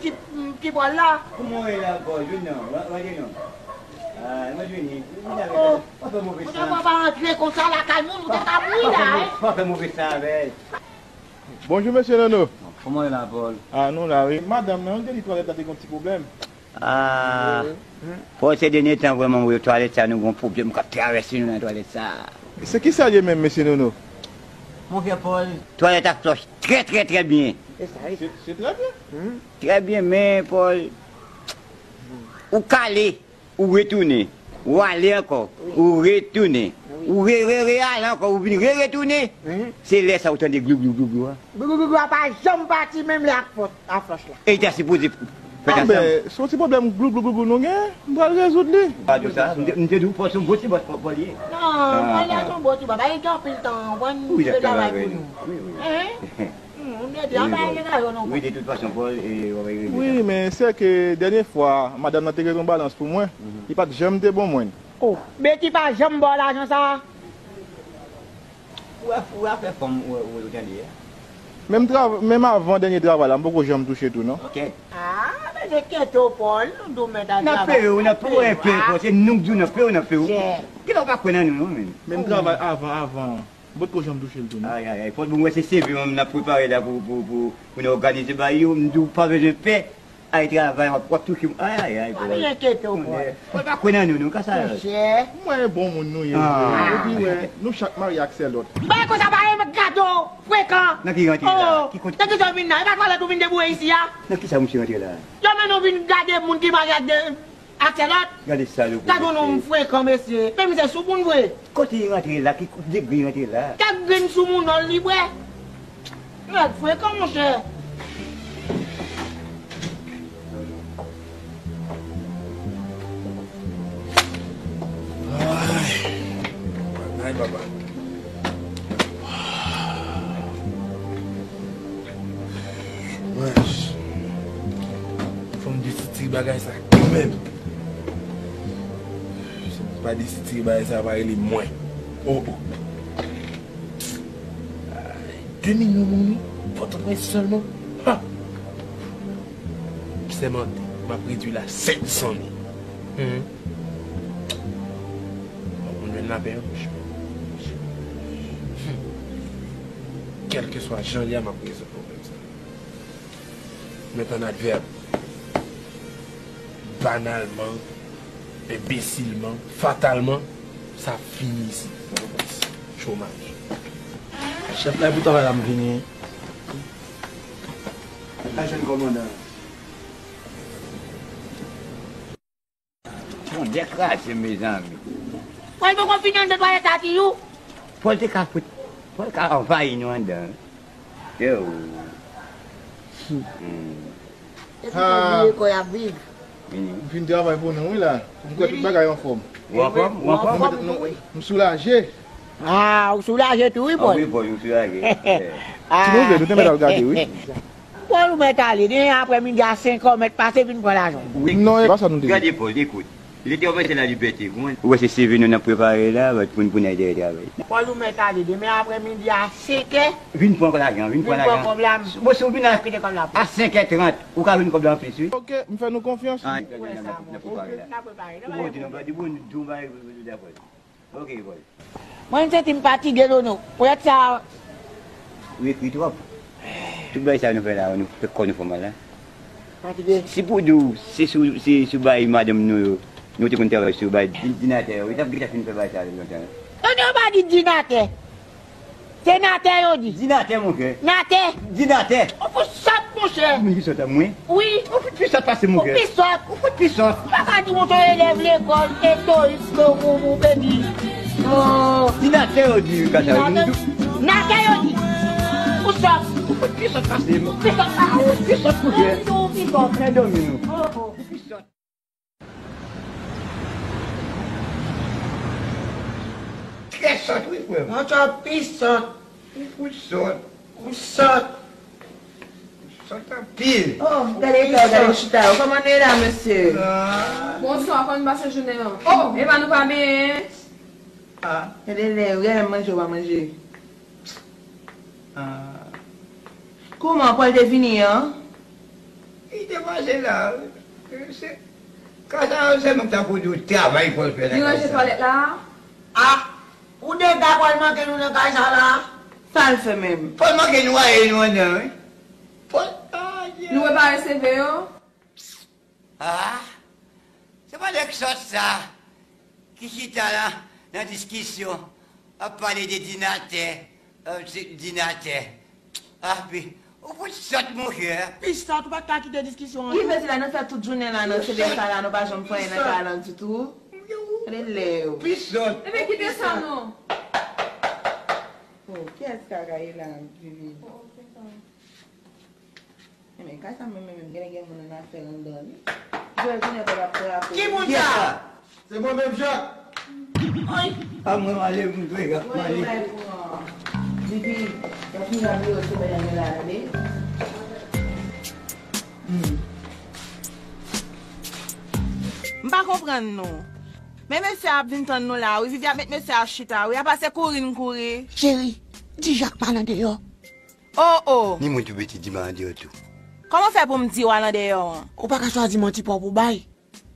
ti, ti Pòl la. Kòman w ye la, Pòl? Jwenn non, rantre non. Ah, mwen jwenn li. Ou te pa rantre konsa lakay moun, ou te ka mouri la, hein. Pa fè move sa avè l. Bonjou, mesye Nono. Kòman w ye la, Pòl? Ah, nou la, wi. Madanm nan, yo te di twalèt la te gen yon ti pwoblèm. Ah, Pòl, se dènye tan, vrèman, wi, twalèt sa, nou gen yon pwoblèm k ap travèse nou nan twalèt sa. Se kisa l ye menm, mesye Nono? Monchè Pòl, twalèt ap flòch trè, trè, trè byen. Se, se trè byen. Trè byen, men, Pòl, ou k ale. Ou retounen, ou ale ankò, ou retounen, ou re, re, re ale ankò, ou vin re, retounen. Se lè sa ou tande glou, glou, glou, glou a. Glou, glou, glou, glou a pa janm pati menm lè ak fòs, ak flòch la. E li ta sipoze fèt ansanm. Anben, se yon ti pwoblèm glou, glou, glou, glou nou gen, m pral rezoud li. Pa di w sa, m te, m te di w Pòl se yon bon ti bòs, Pòl, Pòl ye. Non, Pòl la se yon bon ti bòs, pa gen anpil tan, w konprann, li travay pou nou. Wi, wi. Wi, de tout fason, Pòl, e, w ap regle sa. Wi, men se ke dènye fwa, madanm nan te gen yon balans pou mwen, li pa t janm te bon mwen. Oh, Betty pa janm ba w lajan sa a? Ou a, ou a fè fanm ou, ou, ou tande a. Menm trav, menm avan dènye travay la, m poko janm touche tou, non. Ok. Ah, men se kento, Pòl, nou di w mèt al travay. N ap peye w, n ap peye w, Pòl, se nou k di w n ap peye w, n ap peye w. Kilè w pa kwè nan nou, non, menm? Menm travay avan, avan. M potko janm touche l tou, non. Ay, ay, ay, Pòl, bon, m wè se seve menm n ap prepare la pou, pou, pou, pou n òganize bagay yo. M di w pa bezwen pè, al travay, w ap, w ap touche. Ay, ay, ay, Pòl. Pa enkyete w, Pòl. Pòl pa kwè nan nou, non, ka sa. Monchè. M wè e bon moun nou ye vre. Epi, wè, nou chak marye ak sè lòt. Bagay konsa pa renmen gade w frekan. Nan ki rantre la? Ki kote? Nan ki sa w vin la? E pa twalèt ou vin deboure isi a? Nan ki sa misye rantre la? Yo mennen w vin gade moun ki marye ak de Ak sè lòt. Gade sa yo. Gade yon nonm frekan, mesye. Men misye soumoun vre. Kote li rantre la? Ki degre li rantre la? Kèk grenn soumoun li bwè. Nèg frekan, monchè. Ay, bagay, papa. Mwen, fò m desitire bagay sa kanmenm. Si m pa desitire bagay sa, pa rele mwen. Oh, oh. Ay, de milyon moun, wi. Pòtoprens sèlman. Ha! M sèmante, m ap redui l a senk san mil. Hmm. Bon, moun jwenn lapè, wi. Hmm. Kèlkeswa jan li a, m ap rezoud pwoblèm sa. Met an advèb. Banalman, enbesilman, fatalman, sa ap fini isit. Chomaj. Chèf la, pou travay la, m vini. Al jwenn kòmandan. Tondè kraze, mezanmi. Pòl poko fini anndan twalèt la, Tiyou. Pòl te ka fout, Pòl ka anvayi nou anndan. Yo. Hmm. Epi Pòl bliye kò y ap viv. M fin travay pou nou, wi, la. M kwè tout bagay anfòm. Ou anfòm? Ou anfòm? M soulaje. Ah, ou soulaje tou, wi, Pòl. Ah, wi, Pòl, ou soulaje. Ah. Ti nou vle, nou te mèt al gade, wi. Pòl, ou mèt ale. Demen aprèmidi a senk è, w mèt pase vin pran lajan w. Non, e pa sa nou te di. Gade, Pòl, ekout. Lè te anvayi la libète, ou konprann? Ou wè se seve nou n ap prepare la, pou n, pou n al dèyè travay. Pòl, ou mèt ale. Demen aprèmidi a senk è. Vin pran lajan, vin pran lajan. Vin pran kòb la. Bon, si w vin a, kite kòb la. A senk è trant, ou ka jwenn kòb la anplis, wi. Ok, m fè nou konfyans. Ah, n ap prepare la. N ap prepare. Ou bon, di nou, di bon, di bon, di bon, di bon. Ok, Pòl. Mwen, m santi m fatige, Nono. Poyèt sa. Ou ekri twòp. Tout bagay sa nou fè la, nou fè kò nou fè mal, la. Fatige. Si pou di w, se sou, se sou bagay madanm nou yo, Nou te konn travay sou bay di-, dinatè yo. Yo t ap gentan fin fè bay sa yo lontan. Tande yo pa di dinatè. Se natè yo di. Dinatè, monchè. Natè. Dinatè. Ou fout sòt, monchè. Moun ki sòt a mwen? Wi. Ou fout pi sòt pase m, monchè. Ou pi sòt. Ou fout pi sòt. Ou pa ka di monchè elèv lekòl, etorik, kou, kou, kou, baby. Non. Dinatè yo di, kaka yo. Dinatè. Natè yo di. Ou sòt. Ou fout pi sòt pase m. Ou pi sòt pase m. Ou pi sòt, monchè. Ou pi sòt. Fè dòmi nou. Oh, oh. Ou pi sòt. Trè sòt, wi, frè m. Monchè, w pi sòt. Ou fout sòt. Ou sòt. Sòt anpil. Oh, gade eta w, gade chita yo. Kòman nou ye la, mesye? Ah. Bonswa, kòman nou pase jounen an? Oh, e pa nou pa benyen? Ah. Gade lè, ou genlè manje, ou pa manje? Ah. Kòman, Pòl te vini an? Li te pase la. Se, kasa se mwen ki ta pou di w travay Pòl fè nan kay sa. Li ranje twalèt la? Ah! Ou dega Pòl manke nou nan kay sa la? Sa l fè menm? Pòl manke nwaye nou anndan, wi. Pòl, ah, yeah. Nou repare seve yo? Ah, se pa nèg sòt sa ki chita la nan diskisyon, ap pale de dinatè, euh, se dinatè. Ah, pi, ou fout sòt, monchè. Pi sòt, ou pa t ka kite diskisyon an. Ki vle di la, nou fè tout jounen la nan seve sa la, nou pa janm fè anyen nan kay lan ditou. Gade lè yo. Pi sòt. Ebyen, kite sa non. Oh, kiyès kaka ye la, Vivi? Ebyen, kay sa menm, menm, menm, genlè gen moun annafè anndan li. Jwèl jounen pa t ap frape. Ki moun sa? Se mwen menm, Jak. Ay! A mwen, m ale, m dwe, Jak, m ale. Mwen, mwen, mwen, Vivi, w ap vin ap bwè sou mwen nan la, tande? Hmm. M pa konprann nou. Men mesye a ap vin tann nou la, wi. Vivi ap met mesye a chita, wi. Apa se kouri n kouri. Cheri, di Jak m al andeyò. Oh, oh. Ni mwen tou, Beti, di m al andeyò tou. Kòman w fè pou m di w al andeyò an? Ou pa ka chwazi manti pa w pou w bay.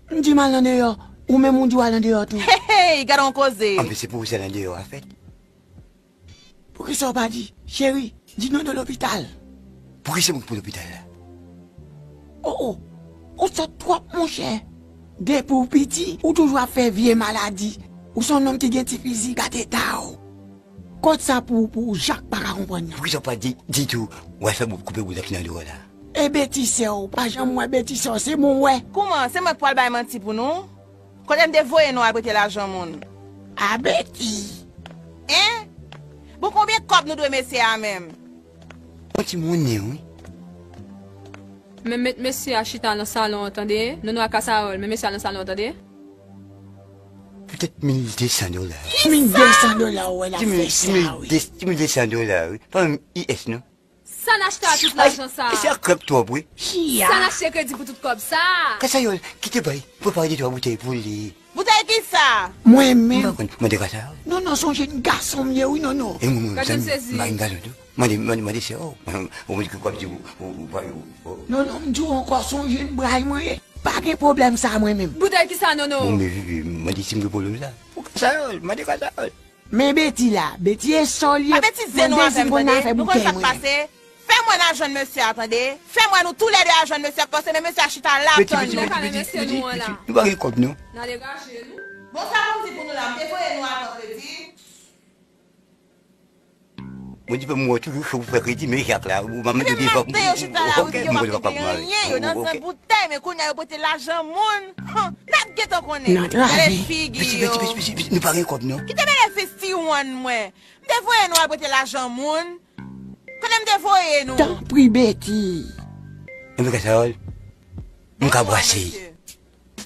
M di m al andeyò, ou menm ou di w al andeyò tou. Hey, hey, gade yon koze. Anben, se pou ou sèl andeyò a fèt. Poukisa w pa di, cheri, di Nono lopital? Poukisa mwen pou lopital la? Oh, oh, ou sòt twòp, monchè. Depi w piti, ou toujou ap fè vye maladi. Ou se yon nonm ki gen ti fizi, gade eta w. Kot sa pou, pou Jak pa ka konprann nan? Poukisa w pa di, di tou, w al fè bout, koupe bout la ki nan do w la? E Beti sè w, pa janm wè Beti sè w, se mwen w wè. Kouman, se mwen k pral bay manti pou nou? Kote m te voye nou al prete lajan moun? A Beti. Hein? Bon, konbyen kòb nou dwe mesye a menm? Yon ti monnen, wi. Men met mesye a chita nan salon an, tande? Nono ak Kasawòl, men mesye a nan salon an, tande? Poutèt mil de san dola. Mil de san dola, w wè l ap fè sa, wi. Ti mil de san dola, wi. Pa menm U S, non. Sa n achte a tout lajan sa? Ay, se a krèp twòp, wi. Sa n achte kredi pou tout kòb sa? Kasawòl, kite bay, prepare de twa boutèy pou li. Boutèy kisa? Mwen menm. M pa konn, mande Kasawòl. Non, non, se yon jenn gason m ye, wi, non, non. E mwen, mwen, m pa yon gason tou. Mande, mande, mande sè w. Ou mande ki kòb di ou, ou, ou, ou, ou. Non, non, m di w ankò, se yon jenn bray mwen ye. Pa gen pwoblèm sa mwen menm. Boutèy kisa, Nono? Bon, men, men, mande si m gen pwoblèm sa. Pou Kasawòl, mande Kasawòl. Men Beti la, Beti e sòl ye. Pa betize nou avè m, tande. Nou konn sa k pase. Fè m wè n al jwenn mesye a, tande. Fè m wè nou toulède al jwenn mesye a, paske men mesye a chita la ap tann nou. Beti, Beti, Beti, Beti, nou pa gen kòb, non. N a degaje nou. Bon, sa pou m di pou nou la, m te voye nou al pran kredi. Mwen di, mwen toujou cho pou fè kredi, men Jak la, ou pa mete devan. Ebyen, maten yo chita la, wi, yo pa mete anyen, yo nan zan boutèy, men kounye a yo prete lajan moun. Hum, n ap gentan konnen. Gade figi yo. Beti, Beti, Beti, Beti, nou pa gen kòb, non. Kite benefis ti wonn mwen. M te voye nou al prete lajan moun. Kote m te voye nou? Tanpri, Beti. Enben, Kasawòl, m ka brase.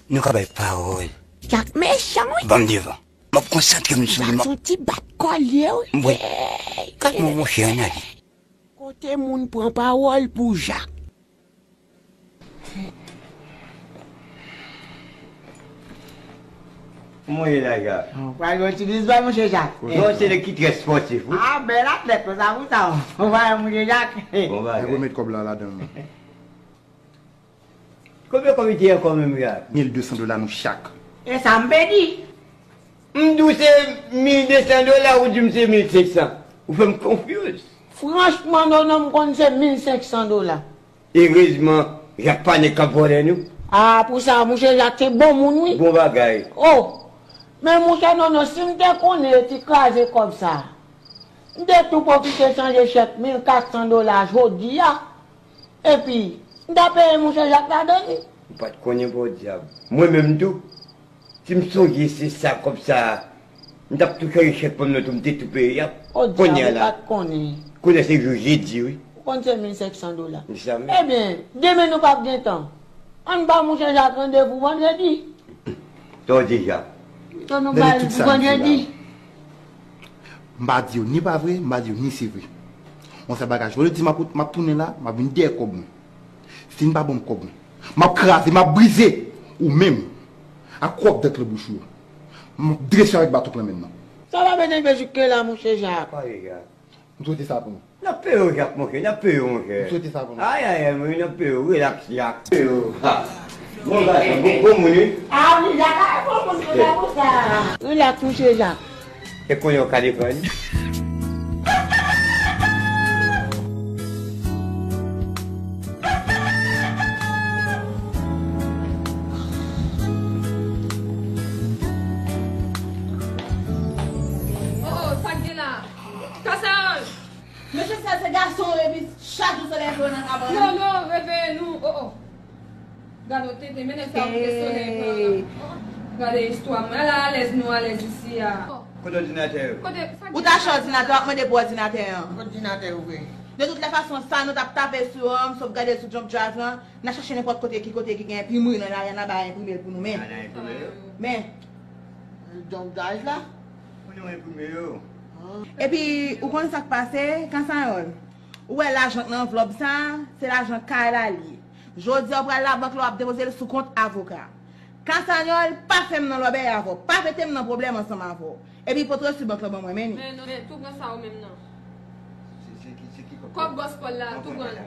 Nou ka bay pawòl. Jak mechan, wi. Ban m devan. M ap konsantre m sou li. Gason ti bat kò l ye, wi. Mwen, gad mwen, monchè, ann ale. Kote moun pran pawòl pou Jak? Kòman w ye la, Jak? Ou pral gen yon ti bizbay, monchè Jak. Non, se nèg ki trè spòtif, wi. Ah, bèl atlèt, konsa pou sa, ou pa wè, monchè Jak. Bon bagay. Remèt kòb la ladan l. Konbyen kòb li te ye ankò menm, Jak? Mil de san dola nou chak. E sa m pèdi. M di w se mil de san dola, ou di m se mil senk san. Ou fè m konfyouz. Franchman, non, non, m konn se mil senk san dola. Erezman, Jak pa nèg k ap vòlè nou. Ah, pou sa, mouche Jak se bon moun, wi. Bon bagay. Oh! Men mouche Nono, si m te konnen yo ti kraze kòb sa, m te tou pwofite chanje chèk mil kat san dola jodi a. Epi, m ta peye mouche Jak ladan li. M pa t konnen, podyab. Mwen menm tou, si m sonje se sa kòb sa, m t ap tou chanje chèk pa m nan tou, m te tou peye a. Podyab, kounye a la. Ou pa t konnen. Kounye a se jou jedi, wi. Ou konn se mil senk san dola. Ebyen, demen nou p ap gen tan. Ann ba mouche Jak randevou vandredi. Sa w di, Jak? Tan nou ba l pou vandredi. M pa di w ni pa vre, m pa di w ni se vre. Yon sèl bagay, jodi m ap, m ap tounen la, m ap vin dèyè kòb mwen. Si n pa ban m kòb mwen, m ap kraze, m ap brize ou menm ak kòb dèk lan bouch ou yo. M ap drese w avèk bato Klanmenm nan. Sa va menm rive jike la, mouche Jak. Pale, Jak. M swete sa pou nou. N ap peye w, Jak, monchè, n ap peye w, monchè. M swete sa pou nou. Ay, ay, ay, monchè, n ap peye w, rilaks, Jak. Peye w. Ha. Bon gason, bon, bon moun, wi. Ah, wi, Jak, ah, bon moun, se la pou sa. Rilaks, mouche Jak. E kounye a w ka defann. Oh, oh, sa k gen la? Kasayòl! Mesye, sa se gason w epi chak jou se leve w nan kabann. Non, non, reveye nou. Oh, oh. Gade w tenten, men nèg sa w kite solèy pran la. Gade istwa mwen. Ala alèz nou alèz isi a. Kote òdinatè yo? Kote, sa k gen la? Ou t achte òdinatè, w ap mande pou òdinatè an. Òdinatè yo vre. De tout lè fason, sa nou t ap tape sou, sovgade sou Jump Drive lan, n a chache nenpòt kote, ki kote ki gen enprimri nan lari a, n a bay enprime l pou nou, men. N a enprime yo? Men. Jump Drive la? Pou nou enprime yo. Epi, ou konn sa k pase, Kasayòl? Ou wè lajan k nan anvlòp sa, se lajan kay la li ye. Jodi a, ou pral labank la, w ap depoze l sou kont avoka. Kasayòl, pa fè m nan lòbèy avè w, pa mete m nan pwoblèm ansanm avè w. Epi pote yo sou bank lan ban mwen, men ni. Men, men, tou pran sa ou menm nan. Se, se ki, se ki kòb? Kòb bòs Pòl la, tou pran l.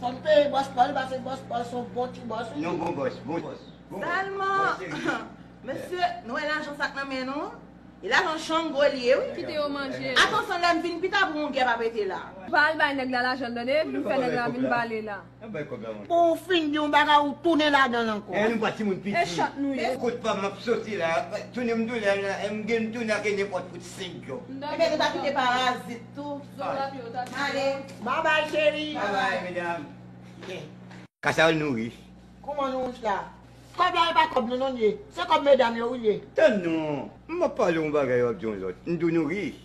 Fò m peye bòs Pòl, paske bòs Pòl se yon bon ti bòs, wi. Non, bon bòs, bon bòs, bon bòs. Sèlman, mesye, nou wè lajan sa k nan men nou? E lajan Chango li ye, wi. Kite yo manje. Atansyon, lè m vin pita pou yon gè pa pete la. Pa al bay nèg la lajan l, tande? Vin fè nèg la vin pale la. Pou w fin di yon bagay, ou tounen ladan l ankò. E nou pa timoun piti. E chat nou ye. Kout pa m ap soti la. Tounen m tounen la, e m gen m tounen ak nenpòt fout senk djòb. Ebyen, nou ta kite parazit tou. Ale. Babay, cheri. Babay, medam. Kasayòl, nou rich. Kòman nou rich la? Kòb la e pa kòb nou non l ye. Se kòb medam yo wi l ye. Tann non. M ap pale yon bagay, w ap di yon lòt. M di w nou rich.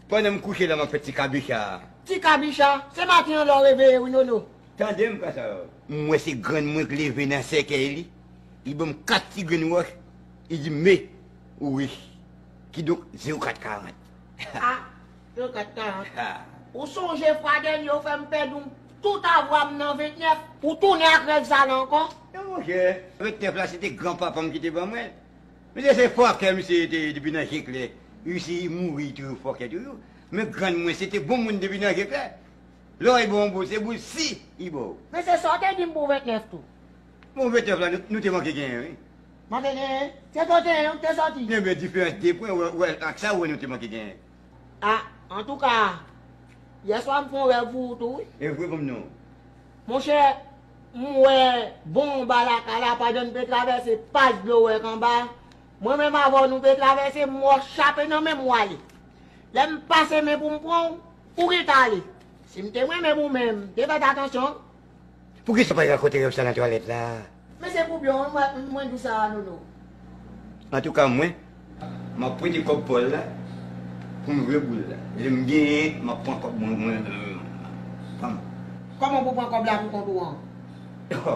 Pandan m kouche la, m ap fè ti kabicha. Ti kabicha? Se maten an lè w reveye wi, Nono. Tande m, Kasayòl. M wè se grann mwen k leve nan sèkèy li. Li ban m kat ti grenn wòch. Li di m, "Me, ou rich." Kidonk, zewo kat karant. Ah, zewo kat karant. Ou sonje fwa dènye ou fè m pèdi tout avwa m nan ventnèf, ou tounen ak rèv sa la ankò? Non, monchè, ventnèf la, se te granpapa m ki te ban mwen l. Misye se fòkè, misye te depi nan je klè. Isi, li mouri, li toujou fòkè toujou. Men grann mwen, se te bon moun depi nan je klè. Lè w ba w yon boul, se boul si li ba w. Men se sa w te di m pou ventnèf tou. Bon, ventnèf la, nou, nou te manke genyen, wi. Manke genyen? Se trannteyen ou te sòti? Ebyen, diferans de pwen, wè, wè, ak sa, wè, nou te manke genyen. Ah, antouka, yèswa m fè yon rèv pou ou tou, wi. E vre, ban m non. Monchè, m wè bon anba lakay la, pandan n pe travèse pas dlo wèk anba. Mwen menm avè w, nou pe travèse, m wè w chape nan men m w ale. Lè m pase men pou m pran w, ou gentan ale. Si m te renmen pou w menm, m te fè t atansyon. Poukisa w pa rakonte rèv sa nan twalèt la? Men se pou byen w mwen, mwen di w sa a, Nono. Antouka, mwen, m ap prete kòb Pòl la pou m jwe boul la. Lè m genyen, m ap pran kòb mwen, mwen, mwen, mwen. Kòman pou pran kòb la pou kont ou an?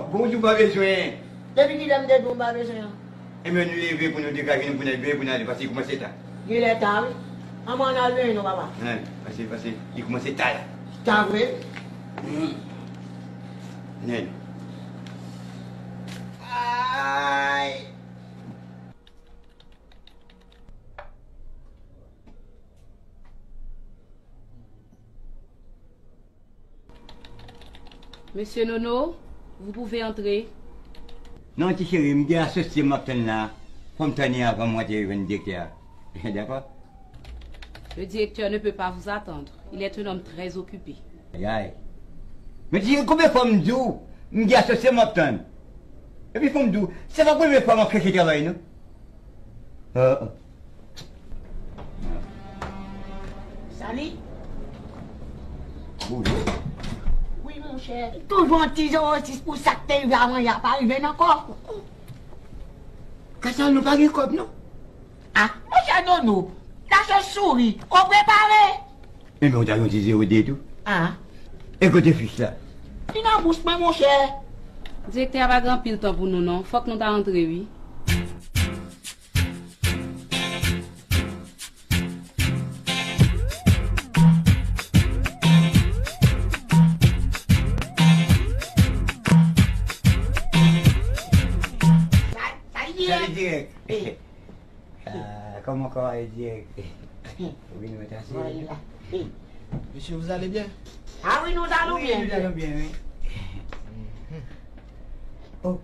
Bon, ou di w pa bezwen. Depi kilè m te di w m pa bezwen an? Ebyen, nou leve pou nou degaje nou, pou n al byen, pou n ale, paske li kòmanse ta. Genlè ta, wi. Ann, ann al benyen non, papa. Ann, pase, pase. Li kòmanse ta la. Ta vre? Wi. Ann. Ay! Monsieur Nono, vous pouvez entrer. Non, ti cheri, m gen asosye m ap tann la. Fò m tann li avan m rantre jwenn direktè a. Dakò? Le directeur ne peut pas vous attendre. Il est un homme très occupé. Ay, ay. Men ti cheri, konbyen fwa m di w, m gen asosye m ap tann? Epi fò m di w, se pa premye fwa m ap chèche travay, non. Ah, ah. Sali? Bonjou. Wi, monchè. Toujou yon ti zewo sis pou sa k te rive avan yè a pa rive n ankò. Kasa, nou pa gen kòb, non? Ah, monchè Dodo, lache souri, ou prepare? Enben, ou ta yon ti zewo de tou. Ah. E kote fich la? Li nan bouch mwen, monchè. Direktè a pa gen anpil tan pou nou, non. Fòk nou ta antre, wi. Sa, sa li ye? Sali dirèk. Eh. Ah, comment, comment est direct? Oui, nou ta se. Voilà. Eh. Monsieur, vous allez bien? Ah oui, nous allons bien. Oui, nous allons bien, oui. Mhm. Oh,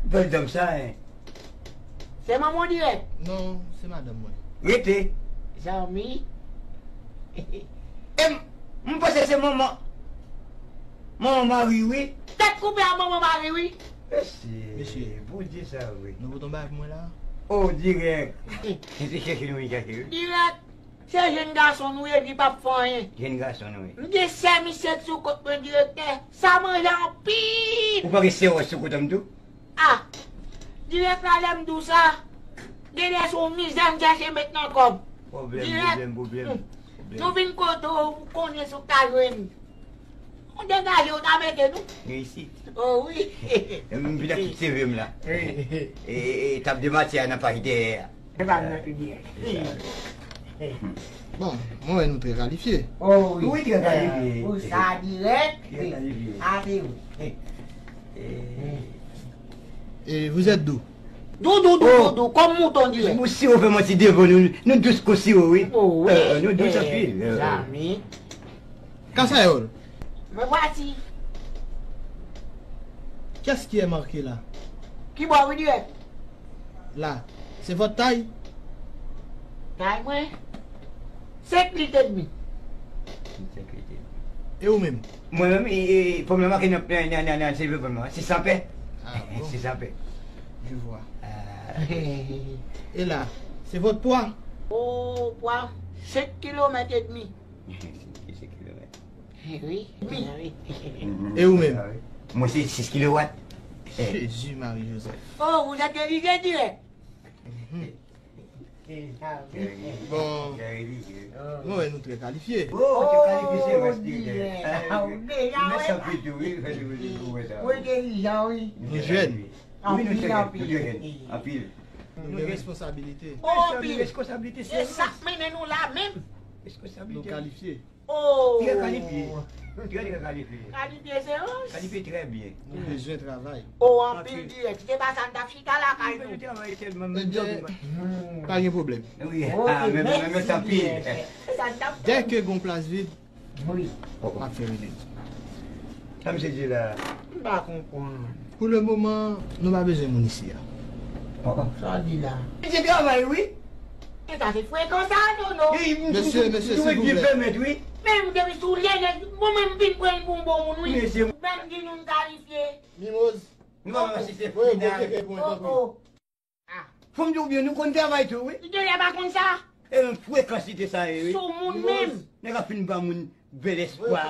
bèl dam sa, hein. Se manman w dirèk? Non, se madanm mwen. Rete. Zanmi. E m, m panse se manman, manman Mari, wi. Tèt koupe a manman Mari, wi. Mesye, Mesye. Bondye sa, wi. Nou pote yon bagay pou mwen la? Oh, dirèk. Se te chèche nou vin chèche, wi. Dirèk. Se jenn gason nou ye, li p ap fè anyen. Jenn gason nou ye. M gen sè misye sou kont mwen, direktè. Sa manje anpil. Ou pa gen sè sou kont an tou? Ah, dirèk la, lè m di w sa, genlè se yon mizè m chèche met nan kò m. Pwoblèm, dirèk, pwoblèm, pwoblèm, hmm, pwoblèm. Nou vin kote w, ou konnen sa w ta jwenn. Ou degaje, ou ta mete nou. Reyisit. Oh wi. M vin ak tout seve m la. Wi. E, e, e tab de matyè a nan paj dèyè a. Se pa nan pi byen. Bon, mwen wè nou trè kalifye. Oh wi. Wi, trè kalifye. Pou sa dirèk. Trè kalifye. A se wi. E, vous êtes d'où? Dou, dou, dou, oh, dou, dou, kòm mouton dirèk. Bon, si w fè manti devan nou, nou dous kon siwo, wi. Oh wi. Euh, nou dous anpil. Mezanmi. Kasayòl. Me voici. Qu'est-ce qui est marqué là? Ki bò wi dirèk? Là, c'est votre taille? Tay mwen? Senk lit edmi. Senk lit edmi. E ou menm? Mwen menm, e, e, pòm nan make nan, nan, nan, nan, nan seve pòm nan, sis san pè. Ah bon? Sis san pè. Je vois. Ah. Et là, c'est votre poids? Oh, pwa, senk kilomèt edmi. Senk kilomèt. Eh wi, wi. E ou menm? Mwen se sis kilowat. Jezi Mari Jozèf. Oh, vous êtes révisé direct. Bon, mwen wè nou trè kalifye. Oh, trè kalifye, se vre, se vre. Mèsi anpil tou, wi. Mwen entèlijan, wi. Nou jèn. Wi, nou jèn, nou jèn. Anpil. Nou gen responsabilite. Oh, anpil. Responsabilite, se sa k mennen nou la menm. Responsabilite. Nou kalifye. Oh! Trè kalifye. Trè, trè kalifye. Kalifye se anj. Kalifye trè byen. Nou bezwen travay. Oh, anpil dirèk. Si te pa sa, n t ap chita lakay nou. Nou bezwen travay tèlman, men ebyen, pa gen pwoblèm. Wi, ah, men, men, men, men, tanpri. Dèke gon plas vid, wi, m ap fè rele nou. Sa misye di la? M pa konprann. Pou le moman, nou pa bezwen moun isi a. Sa w di la? Misye travay, wi. E sa se frekan sa, non, non. Mesye, mesye, silvouplè. Pèmèt, wi. Menm depi sou lè nèg, mwen menm m vin pran l pou yon bon moun, wi. Mesye. Menm di nou n kalifye. Mimoz. Nou pa wè si se final. Oh, oh. Ah. Fò m di w byen, nou konn travay tou, wi. Li genlè pa konn sa. E yon frekans li te sa ye, wi. Sou moun menm. Nèg ap fin ba moun bèl espwa.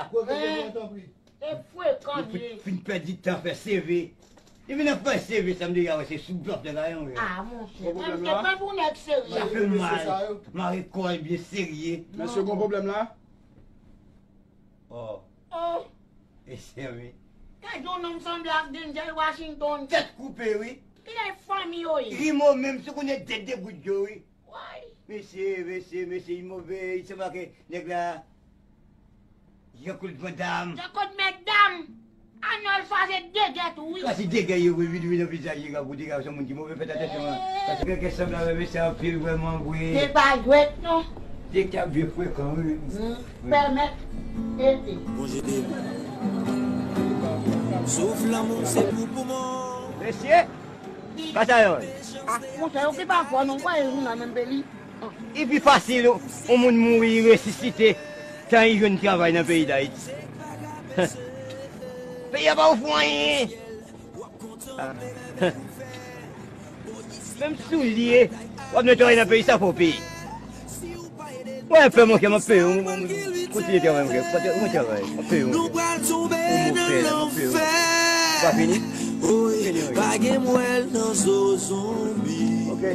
E frekan li ye. Fin pèdi tan fè seve. Li vin ap fè seve, sa m deja wè se sou blòf nèg la yon wè. Ah, monchè, mwen m te pran pou nèg serye. Sa fè m mal. Mare kò l byen serye. Mesye, gon pwoblèm la? Oh. Oh. Mesye, wi. Gad yon nonm sanble ak Denzel Washington. Tèt koupe, wi. Kilè fanmi yo ye? Rimo menm, si w konnen tèt de gout dlo, wi. Woy! Mesye, mesye, mesye, li move, li sanble ak nèg la, Jean-Claude Van Damme. Jean-Claude Mèt Dam! Arnold Schwarzenegger tou, wi. Sa se dega yo, wi, vin, vin nan vizaj li, gade, gade, se yon moun ki move, fèt atansyon, paske gen kè sanble avè mesye anpil, vrèman, wi. Se pa jwèt, non. Direktè ap vye frekan, wi. Pèmèt, ede. Bon, jete. Souf lanmou, se pou poumon. Mesye! Kasayòl. Ah, monchè, yo ki pa fò non, m kwè yo nan menm peyi. Li pi fasil yon moun mouri, li resisite, tan li jwenn travay nan peyi Dayiti. Peyi a pa ofri w anyen. Menm soulye, w ap netwaye nan peyi sa fò w peye. Mwen pè, monchè, m ap peye w. Kontinye travay, monchè. Kontinye travay. M ap peye w, monchè. Ou move la, m ap peye w. Pa fini? Fini, wi. Pa gen mwèl nan zo zonbi. Ok.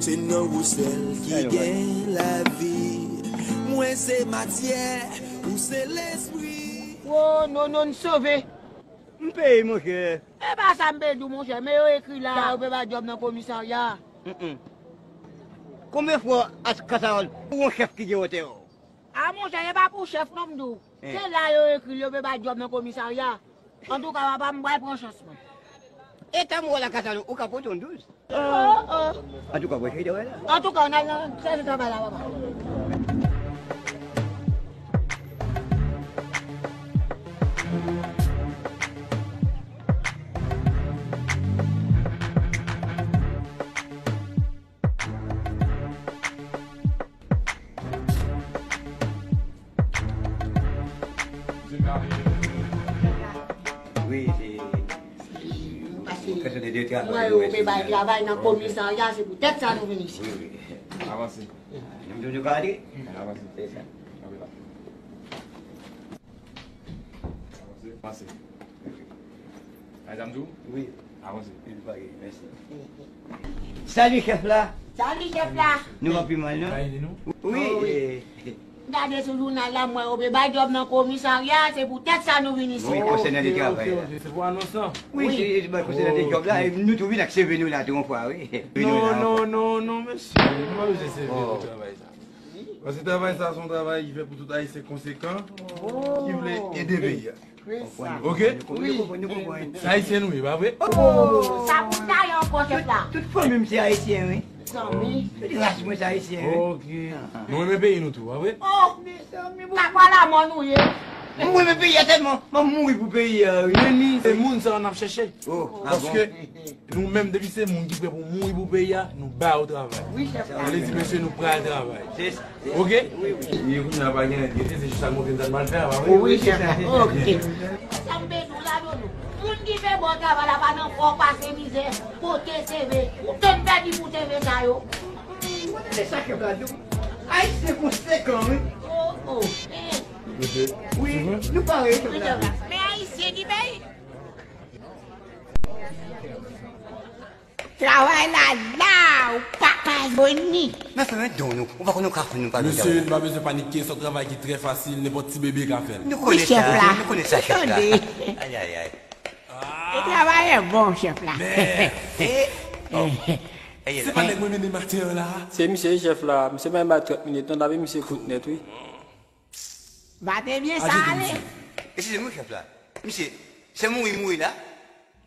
Se nan ou sèl ki gen lavi. Mwen se matyè, ou se lespri. Wo, non, non, n sove. M peye, monchè. E pa sa m pe di w, monchè, men yo ekri la, yo pe bay djòb nan komisarya. Mm, mm. Konbyen fwa Kasawòl ou yon chèf ki gen wotè w? A, monchè, e pa pou chèf non m di w. Se la yo ekri l, yo pe bay djòb nan komisarya. Antouka, papa, m pral pran chans mwen. E tan m wè la Kasawòl, ou ka pote yon douz. Oh, oh. Antouka, mwen chita wè la. Antouka, ann al nan sèvis travay la, papa. Wi, se Paske mwen yo pe bay travay nan komisarya, se poutèt sa nou vin isit. Wi, wi. Avanse. Nou, nou ka ale? Avanse. Se sa. Avanse. Avanse. Ay, sa m di w? Wi. Avanse. Mèsi. Salut, chèf la. Salut, chèf la. Nou pa pi mal, non? Wi. Oh, wi. Eh. Gade sou jounal la, m wè yo pe bay djòb nan komisarya, se poutèt sa nou vin isit. Wi, konsènan de travay la. Ok, ok, se pou anons lan? Wi, se, se konsènan de djòb la, e nou tou vin ak seve nou la tou yon fwa, wi. Non, non, non, non, mesye, nou pa bezwen seve pou travay sa. Paske travay sa se yon travay ki fèt pou tout Ayisyen konsekan ki vle ede peyi a. Ok? Wi. Bon, se Ayisyen nou ye, pa vre? Oh, sa pou ta ye ankò, chèf la. Tout, tout fanmi m se Ayisyen, wi. Zanmi. Tout ras mwen se Ayisyen, wi. Ok. Nou renmen peyi nou tou, pa vre? Oh, mezanmi, pa kwa la mò nou ye. Mwen renmen peyi a tèlman, m ap mouri pou peyi a, wi. Men ni, se moun sa yo n ap chèche. Oh, ah bon? Paske nou menm, depi se moun ki prè pou mouri pou peyi a, nou ba yo travay. Wi, chèf la. Sa vle di, mesye, nou pral travay. Se sa. Ok? Wi, wi. E kounye a pa gen anyen ki rete, se jis al montre n sa n pral fè a, pa vre? Wi, chèf. Ok. Sa m bezwen la, Dodo. Moun ki fè bon travay la pa nan fò pase mizè, pote seve. Ou te pèdi pou seve sa yo. Mwen tande sa chèf la di w. Ayisyen konsekan, wi. Oh, oh. Eh. Wi, nou pare, chèf la. Men Ayisyen ki peye. Travay la la, ou pa ka jwenn li. Men fè men don nou, ou pa konn nou ka konn nou pa. Mesye, nou pa bezwen panike, se yon travay ki trè fasil, nenpòt ti bebe ka fè l. Nou konnen sa, nou konnen sa, chèf la. Ay, ay, ay. E travay e bon, chèf la. Men, eh, oh. Se pa nèg mwen mennen maten an la. Se misye, chèf la, misye pa menm bay trant minit, non, n ap misye kout nèt, wi. Va te byen sa ale. Eskize m, wi, chèf la. Misye, se mouri mouri la?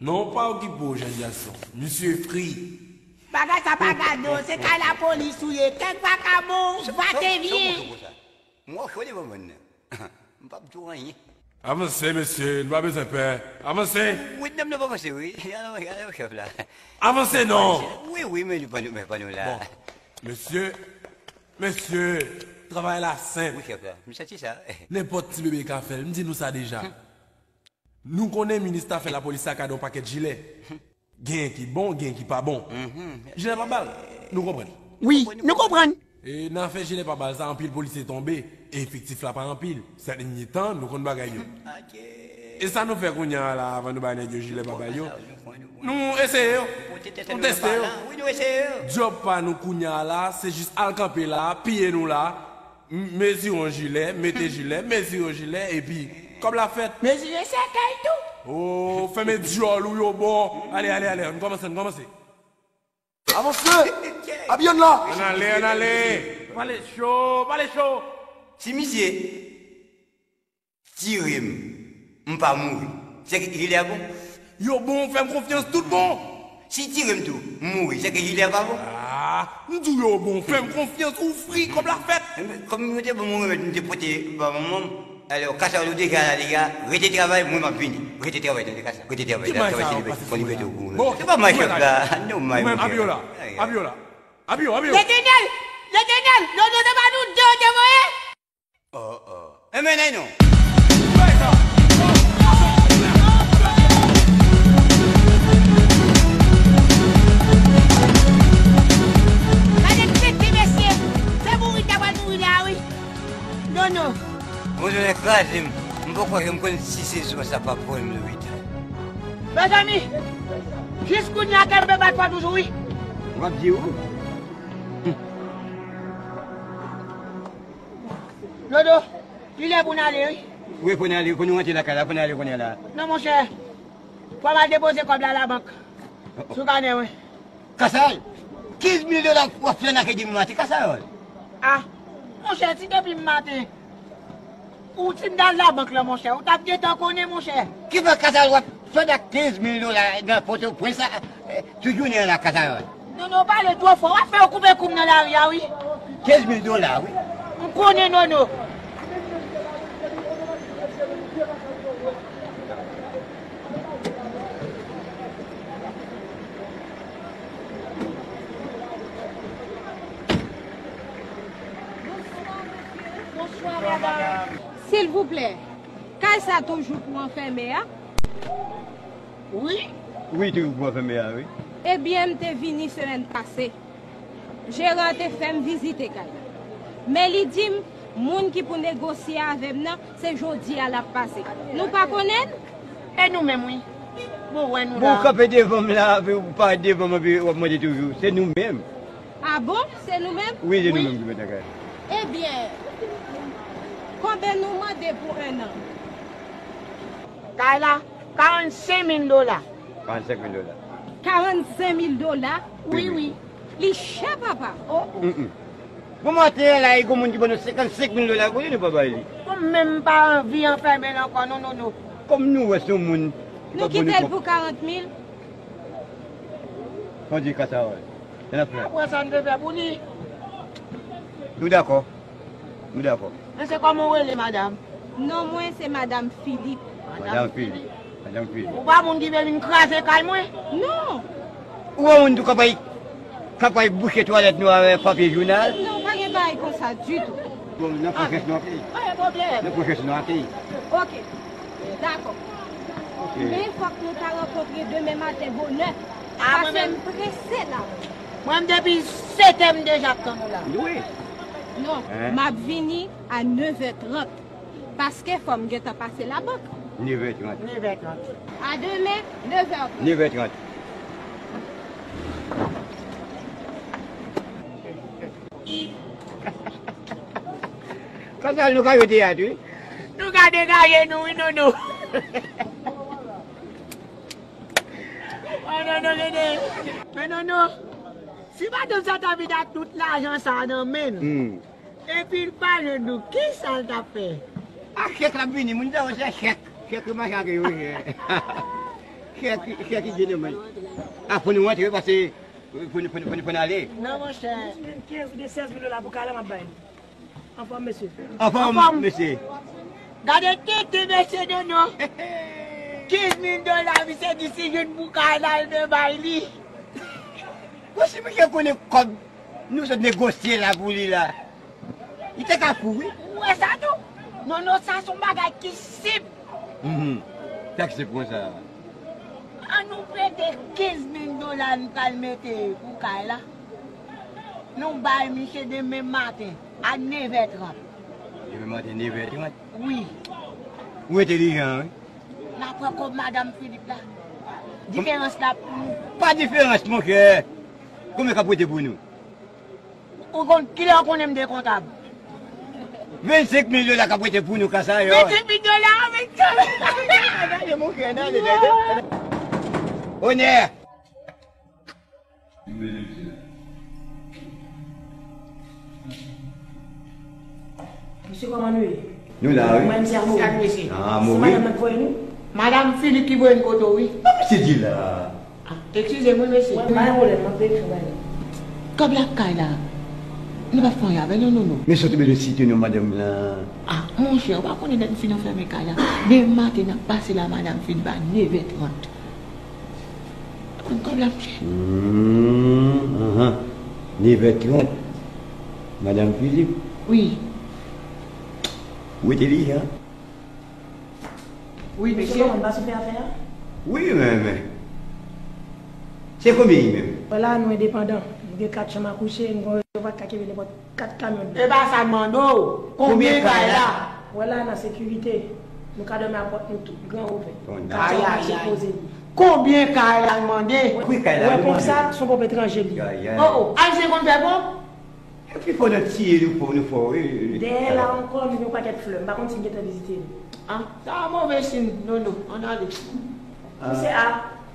Non, pa okipe w, jèn gason. Misye fri. Bagay sa pa gade w, se kay lapolis ou ye. Kèk vakabon, va te byen. Mwen w cho devan mòn nan. M p ap di w anyen. Avanse, mesye, nou pa bezwen pè. Avanse. Wi, non, nou pa avanse, wi. Alò, alò, chèf la. Avanse, non. Wi, wi, men nou pa nou, men pa nou la. Bon, mesye, Mesye, travay la senp. Wi, chèf la. M santi sa. Nenpòt ti bebe ka fè l. M di nou sa deja. Nou konnen minis afè lapolis la ka gen yon pakèt jilè. Genyen ki bon, genyen ki pa bon. Jilè pa ba l. Nou konprann. Wi, nou konprann. E nan afè jilè pa ba l sa, anpil polisye tonbe. E efektif la pa anpil. Sèt èdmi tan, nou konn bagay yo. E sa nou fè kounye a la, avan nou bay nèg yo jilè pa bay yo? Nou eseye yo. Nou teste yo. Djòb pa nou kounye a la, se jis al kanpe la, piye nou la, m-, mezire yon jilè, mete jilè, mezire yon jilè, epi kòb la fèt. Mezire sèkèy tou. Oh, fèmen dyòl ou yo bon. Ale, ale, ale, ann kòmanse, ann kòmanse. Avanse! Abiye n la! Ann ale, ann ale! Pale cho, pale cho! Si misye tire m, m pa mouri, se ke jilè a bon? Yo bon, fè m konfyans, tout bon! Si tire m tou, m mouri, se ke jilè a pa bon? Ah, m di w yo bon, fè m konfyans, ou fri, kòb la fèt! Enben, kòm yo te ban m yon remèd, m te pote ba manman m. Alò, Kasa ou deja la, deja, rete travay, mwen m ap vini. Rete travay, tande Kasa. Rete travay, travay, se libète, fon libète ou pou mwen. Se pa may chèf la, non, may. Ou menm, Abiola, Abiola, Abio, Abio. Letènèl! Letènèl! Non, non, se pa nou de yo te voye? Oh, oh. Enben, non. Kraze m, m poko janm konn si se jou sa p ap voye m lwe tan. Mezanmi, jis kounye a kè m pe bat fò toujou wi. W ap di ou? Dodo, li lè pou n ale wi. Wi, pou n ale, pou nou rantre lakay la, pou n ale kounye a la. Non, monchè, fò m al depoze kòb la labank. Sou kanè mwen. Kasal, kenz mil dola w ap fè nan ke demen maten, Kasal. Ah, monchè, si depi maten, ou si m t al labank la, monchè, ou t ap gentan konnen, monchè. Ki fè Kasal w ap fè nan kenz mil dola nan Pòtoprens la, eh, tout jounen an la, Kasal? Non, non, w pale twò fò, w ap fè yo koupe kou m nan lari a, wi. Kenz mil dola, wi. M konnen, Nono. Bonswa, mesye. Bonswa, madanm. Silvouplè, kay sa toujou pou anfème a? Wi. Wi, toujou pou anfème a, wi. Ebyen, m te vini semèn pase. Jeran te fè m vizite kay la. Men li di m, moun ki pou negosye avè m nan, se jodi a l ap pase. Nou pa konnen l? E nou menm, wi. Bon, wè nou la. Bon, w kanpe devan m la, epi w parèt devan m, epi w ap mande toujou. Se nou menm. Ah bon? Se nou menm? Wi, se nou menm ki mèt lakay. Ebyen, konbyen nou mande pou en an? Kay la, karannsenk mil dola. Karannsenk mil dola. Karannsenk mil dola? Wi, wi. Li chè, papa. Oh. Mm, mm. Bon, maten an la, e gon moun ki ban nou senkannsenk mil dola, kote nou pa bay li? Bon, menm pa anvi anfèmen l ankò, non, non, non. Kòm nou wè se yon moun ki pa bon. Nou kite l pou karant mil. Fò di Kasa wè. Sa n ap fè? Apre sa, n te fè pou li. Nou dakò. Nou dakò. Men se kòman w rele, madanm? Non mwen se madanm Filip. Madanm Filip. Madanm Filip. Ou pa moun ki vle vin kraze kay mwen? Non. Ou pa moun tou k ap al, k ap al bouche twalèt nou avèk papye jounal? Non, pa gen bagay konsa ditou. Bon, nan pran chans nou ap. Pa gen pwoblèm. Nan pran chans nou ap. Ok. Dakò. Ok. Men fòk nou ta rankontre demen maten bonè. Ah, paske mwen menm, m prese la. Mwen menm depi sèt è m deja ap tann ou la. Wi. Non, hein? M ap vini a nèv è trant. Paske fò m gentan pase labank. Nèv è trant. Nèv è trant. A demen, nèv è trant. Nèv è trant. Konsa nou ka jwe teyat, wi. Nou ka degaje nou, wi, Nono. Oh, Nono, Nono. Men Nono, si madanm sa ta vin ak tout lajan sa nan men l, hmm, epi l pa jwenn nou, kisa l t ap fè? A chèk l ap vini, moun sa yo se chèk. Chèk yo mache ak yo, chèk. Chèk, chèk ki gen nan men. A, fò nou rantre, paske fò nou, fò nou, fò nou, fò n ale. Non, monchè. Kenz oubyen sèz mil dola pou kay la, m ap bay li. Anfòm, mesye. Anfòm, mesye. Gade tete mesye Nono. Kenz mil dola, misye di si jwenn pou kay la, l te bay li. Bon, si misye konnen kòb nou sot negosye la pou li la, li te ka fou, wi. Ou wè sa tou? Nono, sa se yon bagay ki senp. Mhm. Sa ki se pran sa? An nou prete kenz mil dola n pral mete pou kay la. Nou bay misye demen maten a nèv è trant. Demen maten nèv è trant? Wi. Ou entelijan, wi. N a pran kòb madanm Filip la. Diferans la pou nou. Pa diferans, monchè. Konbyen k ap rete pou nou? Ou konn, kilè w konnen m de kontab? Vennsenk mil dola k ap rete pou nou, Kasa yo. Vennsenk mil dola, vennsenk mil dola. Gade, monchè, gade, gade. Onè! Mesye, kòman nou ye? Nou la, wi. Mwen, misye a mouri. Sa k mesye? Ah, se mouri. Madanm nan k voye nou? Madanm Filip ki voye n kote w, wi. Sa misye di la? Ah, eskize m, wi, mesye. Mwen, pa gen pwoblèm, m ap veye fè bagay la. Kòb la kay la. Nou pa fè anyen avè l, non, non, non. Men sa w te bezwen site non madanm lan. Ah, monchè, ou pa konnen lè n fin anfèmen kay la. Demen maten, n ap pase la, madanm Filip, a nèv è trant. Pran kòb la, monchè. Hmm, anhan. Nèv è trant. Madanm Filip. Wi. Ou entelijan. Wi, mesye. Mesye, kòman, m pa sou fè afè a? Wi, men, men. Se konbyen li menm? Vwala, nou endepandan. Nou gen kat chanm a kouche, nou gen yon revwa k ka kenbe nenpòt kat kamyon. E pa sa m mande w. Konbyen kay la? Wè la nan sekirite, nou ka dòmi a pòt nou tout gran ouvè. Katye a mache poze li. Konbyen kay la l mande? Wi, kay la, wè, konsa, se yon pòp etranje li ye. Oh, oh, Ayisyen konn fè bon? Epi fò nan tiye nou fò, nou fò, wi, wi, wi. Dèyè la ankò, nou gen yon pakèt flè. M pa konn si n gentan vizite li. Ah, sa a move siy, non, non, ann ale. Misye a,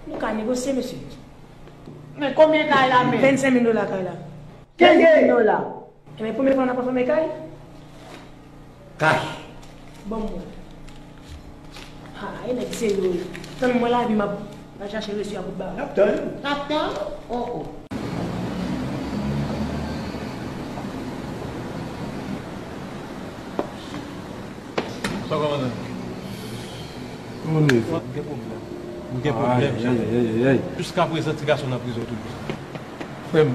nou ka negosye, mesye. Men konbyen kay la menm? Vennsenk mil dola kay la. Kenbe! Vennsenk mil dola. Ebyen, premye fwa n ap fèmen kay? Kay. Ban m wè. Ha, e nèg serye wi. Tann mwen lavi m ap al chache resi a bout ba. N ap tann. N ap tann? Oh, oh. Sa kòmandan? Kòman nou ye? M gen pwoblèm. M gen pwoblèm, chèf. Jiskaprezan, ti gason nan prizon toujou. Frè m,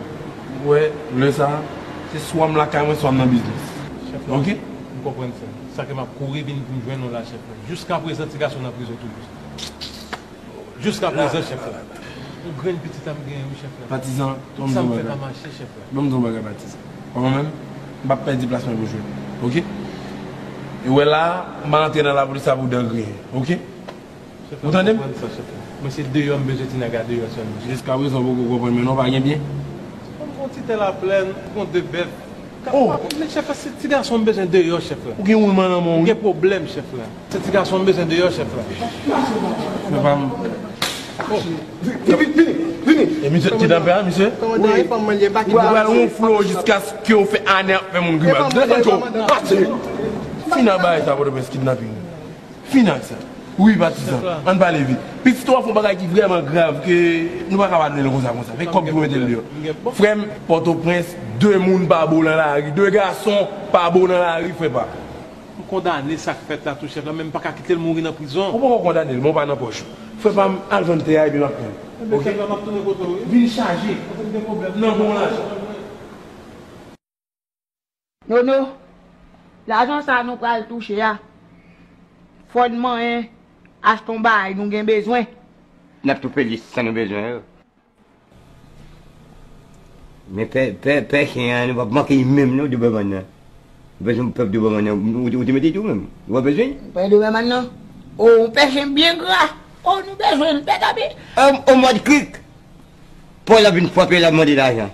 ou wè, lè sa a, se swa m lakay mwen, swa m nan biznis. Chèf la, oke? M konprann sa. Sa ke m ap kouri vin pou m jwenn ou la, chèf la. Jiskaprezan, ti gason nan prizon toujou. Jiskaprezan, chèf la. Yon grenn pitit a m genyen, wi, chèf la. Patizan, tout sa m fè pa mache, chèf la. Ban m di w yon bagay, Patizan. Ou konprann mwen? M p ap pèdi plas mwen pou jwe. Oke? E wè la, m pa antre nan lapolis la pou dan griyen. Oke? Ou tande m? Mwen se deyò m bezwen ti nèg la deyò sèlman. Jiskaprezan ou poko konprann, men non pa gen byen. Mwen gon ti tè laplèn, gon de bèf. Oh! Men chèf la, se ti gason m bezwen deyò, chèf la. Ou gen woulman nan men w, wi. M gen pwoblèm, chèf la. Se ti gason m bezwen deyò, chèf la. Men pa m. Vini, vini, vini. E misye kidnapè a, misye? Kòmandan, e fanm mwen li ye, m pa kidnapè. Ou pral ronfle w jiskaske w fè ane ap fè moun grimas. Desann cho. Pase. Fin ak bagay sa, Pòtoprens kidnaping. Fin ak sa. Wi, patizan. Ann pale vit. Pitit ou ap fè yon bagay ki vrèman grav ke nou pa ka padone l konsa, konsa. Fè kòb ki pou mete l deyò. Frè m, Pòtoprens, de moun pa bo nan lari. De gason pa bo nan lari, frè pa. M kondane sa k fèt la tou, chèf la, men m pa ka kite l mouri nan prizon. Ou poko kondane l, men w pa nan pòch ou. Frè pa m, al vann tè a epi m ap pran l. Oke? Chèf la, m ap tounen kote w, wi. Vin chaje. Paske m gen pwoblèm. Nan bon lajan. Nono, lajan sa a nou pral touche a, fò n manyen achte yon bagay nou gen bezwen. N ap toufe lis sa nou bezwen yo. Men pè, pè, pè chen an, nou p ap manke li menm non, Doberman nan. Ou bezwen pèp Doberman nan, ou, ou te mete tou menm. Ou pa bezwen? Pè Doberman nan? O, yon pè chen byen gra. O, nou bezwen l, pè Gabe. O, o mòd krik. Pòl ap vin frape, l ap mande lajan.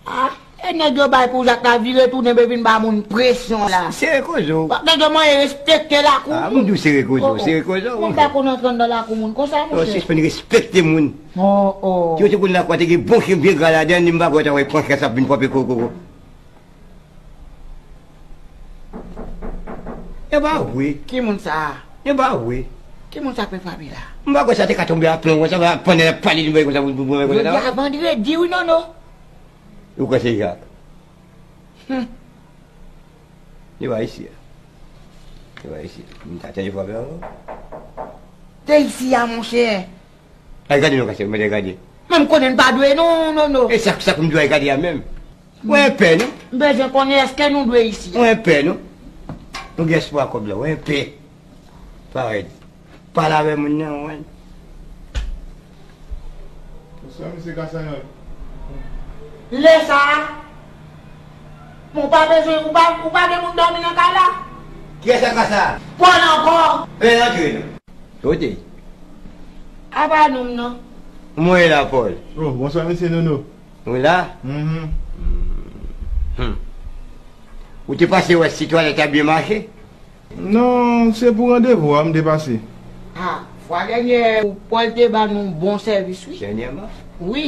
Ah, e nèg yo bay pou zak la vire tounen, be vin ba moun presyon la. Sere koze w. Nèg yo manyen respekte lakou. Ah, m di w sere koze w, sere koze w. Moun pa konn antre anndan lakou moun konsa, monchè. Non, sispann respekte moun. Oh, oh. Si yo te konn lakou a te gen bon chen byen gra ladan l, m pa kwè w ta wè pran chans ap vin frape koko. E pa vre. Ki moun sa a? E pa vre. Ki moun sa k ap frape la? M pa kwè sa te ka tonbe aplon konsa, pandan l ap pale, li bay konsa pou, pou, pou, konsa. Jodi a vandredi, wi, Nono. Ou kwè se Jak? Hmm. Li pa isi a. Li pa isi a. M ta tande frape ankò. Te isi a, monchè. Ay gade non, kase, mande gade. Men m konnen n pa dwe non, Nono. E sa, sa pou m dwe ay gade a menm? Mwen pè, non? M bezwen konnen èske nou dwe isi a. Mwen pè, non? Nou gen espwa kòb la, mwen pè. Parèt. Pale avè moun nan, wen. Bonswa, mesye Kasayòl. Lè sa a, ou pa bezwen, ou pa, ou pa gen moun dòmi nan kay la? Kiyès sa ka sa? Pòl ankò. Fè l antre, non. Kote? Apa nou, non. Mwen la, Pòl. Oh, bonswa, mesye Nono. Ou la? Mhm. Hmm. Ou te pase wè si twalèt la byen mache? Non, se pou randevou a m te pase. Ah, fwa dènyè, Pòl te ba nou bon sèvis, wi. Dènyèman? Wi.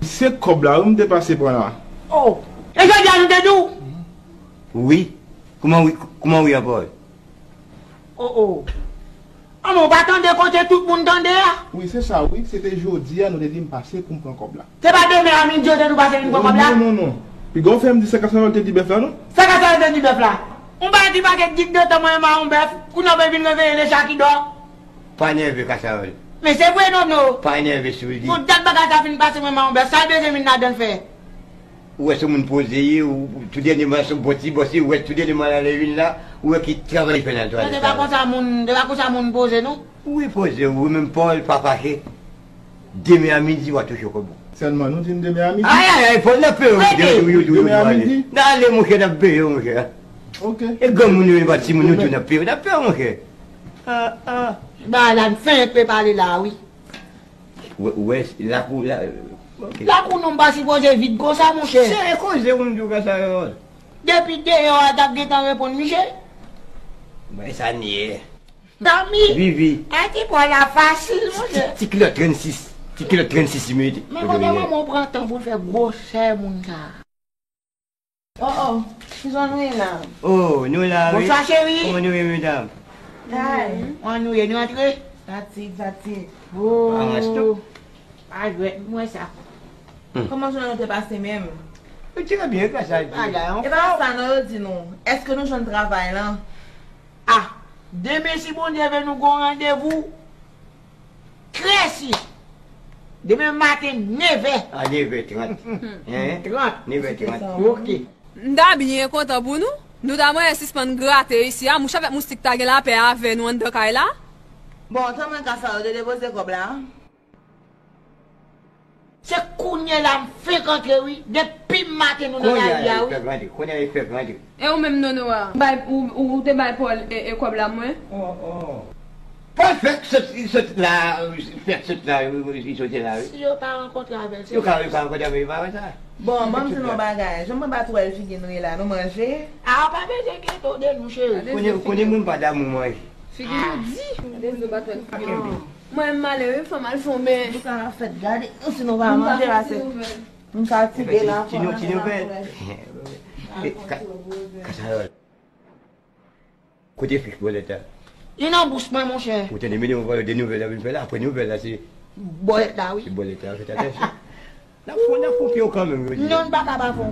Se kòb la, wi, m te pase pran la. Oh, e jodi a nou te di w? Wi. Kouman wi, kouman wi a Pòl? Oh, oh. Anmè, w pa tande kote tout moun tande a? Wi, se sa, wi. Se te jodi a, nou te di m pase pou m pran kòb la. Se pa demen a midi yo te di w pase vin pran kòb la? Non, non, non. Piga w fè m di sa Kasayòl te di bèf la, non? Sa Kasayòl te di bèf la? M pa di pa gen dik de tan mwen mawon bèf, kounye a w vin reveye le chat qui dort. Pa nève, Kasayòl. Men se vre, Nono. Pa nève sou li. Yon dat bagay sa fin pase mwen mawon bèf, sa l bezwen vin ladan l fè? Ou wè se moun poze ye, ou tou dènyèman se bòsi, bòsi, ou wè tou dènyèman la lè vin la, ou wè ki travay fè nan twalèt la. Non, se pa konsa moun, se pa konsa moun poze, non. Wi, poze, ou menm Pòl, pa fache. Demen a midi, w a touche kòb ou. Sèlman, nou di n demen a midi? Ay, ay, ay, Pòl, n ap peye w. Demen a midi? N ale, monchè, n ap peye w, monchè. Ok. E granmoun yo, e pa timoun yo tou, n ap peye, n ap peye, monchè. Ah, ah. Ba la n fenk pe pale la, wi. Ou wè, ou wè, lakou, la, ok. Lakou nou pa sipoze vid konsa, monchè. Se koze pou m di w konsa, yo. Depi deyò a t ap gentan reponn misye. Mwen sa n ye. Dami. Vivi. Ay, ti pwa la fasil, monchè. Ti kilòt trannsis. Ti kilòt trannsis li mete. Men kote manman w pran tan pou l fè gwosè moun sa? Oh, oh, kijan nou ye la? Oh, nou la, wi. Bonswa, cheri. Kòman nou ye, medam? Ay. Kòman nou ye, nou antre? Fatig, fatig. Oh. Pa jwèt, mwen sa. Hmm. Kòman jounen nou te pase menm? Trè byen, gras a Dye. E pa sa non, yo di nou. Èske nou jwenn travay lan? Ah, demen si Bondye vle nou gon randevou. Trè si. Demen maten nevè. A nevè trant. Hein? Trant. Nevè trant. Ok. M ta byen kontan pou nou. Nou ta mwen sispann grate isi a. Mouch avèk moustik ta gen lapè avè nou anndan kay la. Bon, tan mwen ka sa yo te depoze kòb la. Se kounye la m fenk antre wi. Depi maten nou nan lari a wi. Kounye a li fèk rantre. Kounye a li fèk rantre. E ou menm Nono a? Bay, ou, ou, ou te bay Paul e, e kòb la mwen? Oh, oh. Paul fèk sot, li sot la, fèk sot la, li soti la wi. Si yo pa rankontre avè l, se yo ka, yo ka rankontre avè l, pa wè sa? Bon, ban m di nou yon bagay. Jan mwen pa twò wè figi nou ye la, nou manje? Ah, pa bezwen enkyete w de nou, cheri. Konnen, konnen moun pa damou manje. Figi nou di. Gade nou pa twò wè figi nou. Mwen m ale wi, fò m al fè yon ben. Sa ap fèt, gade nou si nou pa manje, pase nou fatige la. Ti nou, ti nou bèl. Kasayòl. Kote fich bòlèt la? Li nan bous mwen, monchè. Ou tande, men yon vòlè de nouvèl la vin fè la. Apre nouvèl la, se bòlèt la, wi. Se bòlèt la, fèt atansyon. N ap fè, n ap fè yon pye kanmenm, yo di. Non, n pa ka pa fè.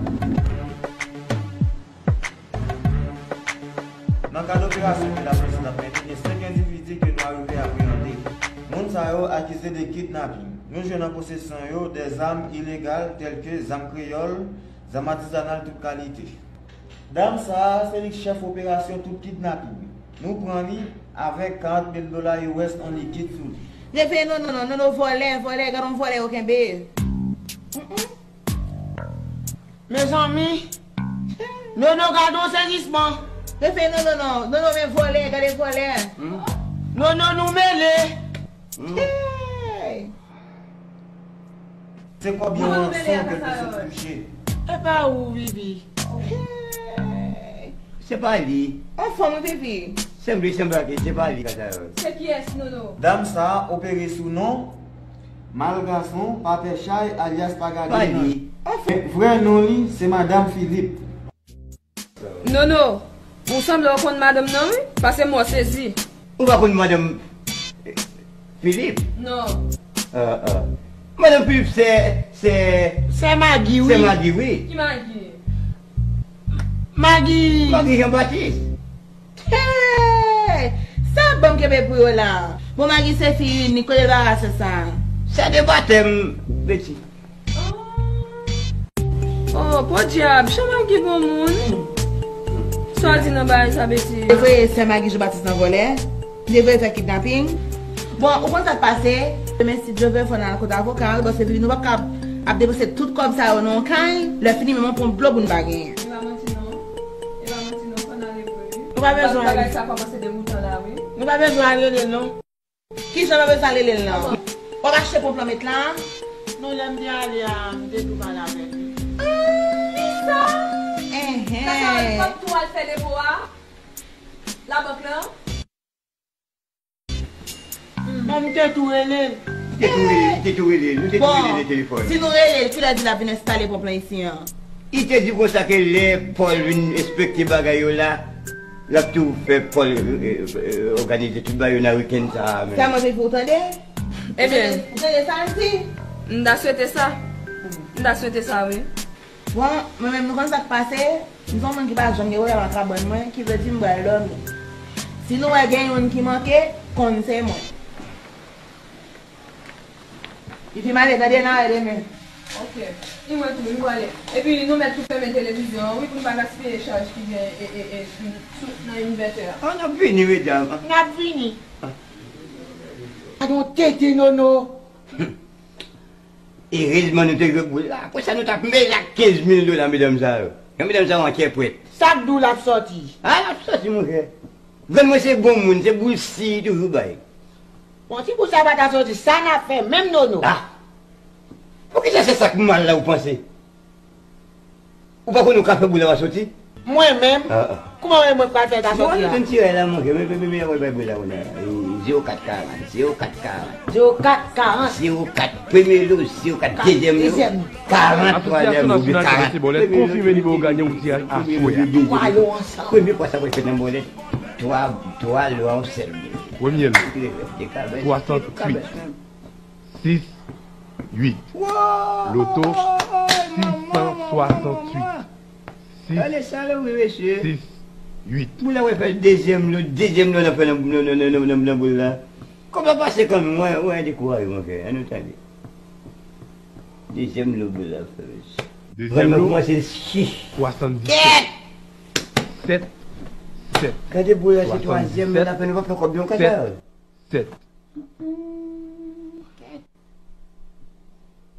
Nan kad operasyon ke lapolis t ap mennen, gen senk endividi ke nou arive apreyande. Moun sa yo akize de kidnaping. Nou jwenn an posesyon yo de zam ilegal tèlke zam kreyòl, zam atizanal tout kalite. Dam sa a, se li k chèf operasyon tout kidnaping. Nou pran li avèk karant mil dola U S an likid sou li. Reveye non, non, non, non, non, vòlè, vòlè, gad on vòlè yo kenbe. Mezanmi, Nono gad on sezisman. Reveye non, non, non, non, non, men vòlè, gade vòlè. Nono nou mele. Hey! Se kòb yon ranson ke l te sot touche. E pa ou, Vivi. Hey! Se pa li. Anfòm, wi, Vivi. Sanble, sanble ke se pa li, Kasayòl. Se kiyès, Nono? Dam sa a opere sou non Malgason, Papè Chay, alyas Paga Grenn. Pa li. Vrè non li, se Madanm Philippe. Nono, ou sanble w konn madanm nan wi, paske mwen sezi. Ou pa konn madanm, eh, Philippe? Non. Ah, ah. Madanm Philippe se, se... Se Maggie, wi. Se Maggie, wi. Ki Maggie? Maggie. Maggie Jean Baptiste. Hey! Sa banm kenbe pou yo la. Bon, Maggie se fi inik, kote l pa pase sa? Sè de batèm, Betty. Oh, podyab, jan Maggie bon moun. Sa w di nan bagay sa, Betty? Yo voye sè Maggie Jean Baptiste nan vòlè. Li te voye fè kidnaping. Bon, ou konn sa k pase? Demen, si Dye vle, fò n al kot avoka, paske nou p ap ka ap depanse tout kòb sa yo nan yon kay, lè fini, menm yon pon dlo pou n pa genyen. E pa manti non. E pa manti non, fò n ale vre wi. Nou pa bezwen al. Bagay sa kòmanse degoute la wi. Nou pa bezwen al rele l non. Kijan nou bezwen al rele l lan? W ap achte pon plan met la? Non, lè m te ale a, m te tou pale avèk li. Ah, li sa? Enhen. Sa sa, li pa t tou al fè depo a? Labank lan? Bon, m te tou rele l. Li te tou rele, li te tou rele, nou te tou rele nan telefòn. Si nou rele l, kilè di l ap vin enstale pon plan isi an? Li te di konsa ke lè Paul vin enspekte bagay yo la, l ap tou fè Paul, eh, eh, òganize tout bagay yo nan wikenn sa a menm. Sèlman se pou w tande? Ebyen, ou tande sa l di? M ta swete sa. M ta swete sa, wi. Bon, mwen menm, nou konn sa k pase? M se yon moun ki pa janm gen pwoblèm ak kabann mwen, ki vle di m pral dòmi. Si nou wè gen youn ki manke, konn se mwen. Epi m ale, tande, n a wè demen. Ok. Ni mwen tou, m prale. Epi nou mèt tou fèmen televizyon an, wi, pou n pa gaspiye chaj ki gen, e, e, e, sou, nan invètè a. Ah, n ap vini, medam. N ap vini. Gad yon tete Nono. Erezman nou te jwe boul la. Apre sa, nou t ap mele ak kenz mil dola, medam sa yo. Kan medam sa yon entèprèt. Sa k di w l ap sòti? A, l ap sòti, monchè. Grann mwen se bon moun, se boul si li toujou bay. Bon, si boul sa pa ta sòti, sa n ap fè menm, Nono? A! Poukisa se sa k mal la ou panse? Ou pa konnen ou ka fè boul la pa soti? Mwen menm? A, a. Kouman mwen, mwen pral fè ta soti a? Bon, nou jwenn ti ray la, monchè. Men, men, men, men, men, men, men, la, ou la. E, zewo kat karant, zewo kat karant. Zewo kat karant. Zewo kat, premye lo, zewo kat, dezyèm lo, karant, twazyèm lo, karant. Asosiyasyon Nasyonal Kretyen Bòlèt konfime li ba w ganyan yon tiraj aswè a. Twa lo ansanm. Premye fwa sa pral fèt nan Bòlèt, twa, twa lo a yon sèl moun. Premye lo, swasanntuit. Sis, uit. Loto, sis san swasanntuit. Sis, sis, uit. Moun la wè fè dezyèm lo, dezyèm lo nan fè nan, nan, nan boul la. Kòb la pase kanmenm, mwen, mwen dekouraje, monchè. Ann nou tande. Dezyèm lo boul la fè, mesye. Dezyèm lo, kòmanse swasanndiset. Sèt, sèt. Gade boul la, se twazyèm lo la fè, nou pa fè kòb non, kaka. Sèt.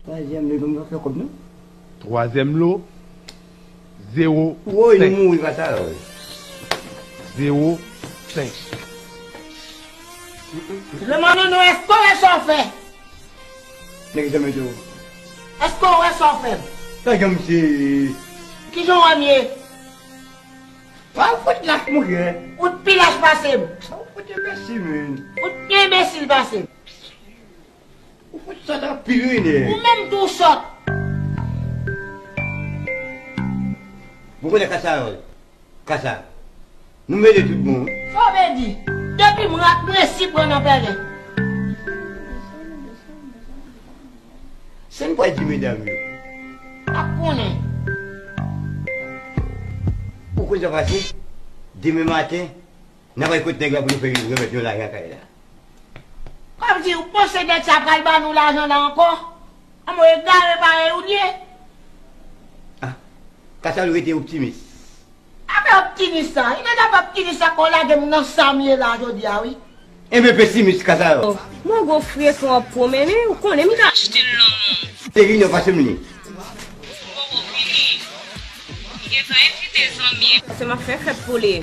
Twazyèm lo, nou pa fè kòb non. Twazyèm lo, zewo senk. Woy, nou mouri kaka. Zewo senk. Leman Nono, èske w wè sa w fè? Nèg janm ede w. Èske w wè sa w fè? Sa janm se. Kijan w wè m ye? Pa w fout lach, monchè. Ou t pi lach pase m. Pa w fout enbesil, menn. Ou t pi enbesil pase m. Ou fout sòt anpil, wi, nèg. Ou menm tou w sòt. Ou konnen kasa yo. Kasa. Nou mele tout bon, wi. Sa w vle di? Depi m rat, mwen si pran nan pèlen. Sa n pral di medam yo? Ap konnen. Ou konn sa pase? Demen maten, n ap al kot nèg la pou nou fè remèt yon lajan kay la. Kòmsi ou panse nèg sa pral ban nou lajan la ankò? Anmwe egare parèy ou n ye. Ah, Kasa rete optimis. Afè optimis sa, li nan afè optimis sa k lage m nan sa m ye la jodi a, wi. Enben pesimis, Kasa. Mwen gwo frekan w ap pwomennen, ou konnen m ka achte l nan men w. Se vini w pase m li. Ou poko vini. M gentan envite zanmi. Paske m ap fè fèt pou li.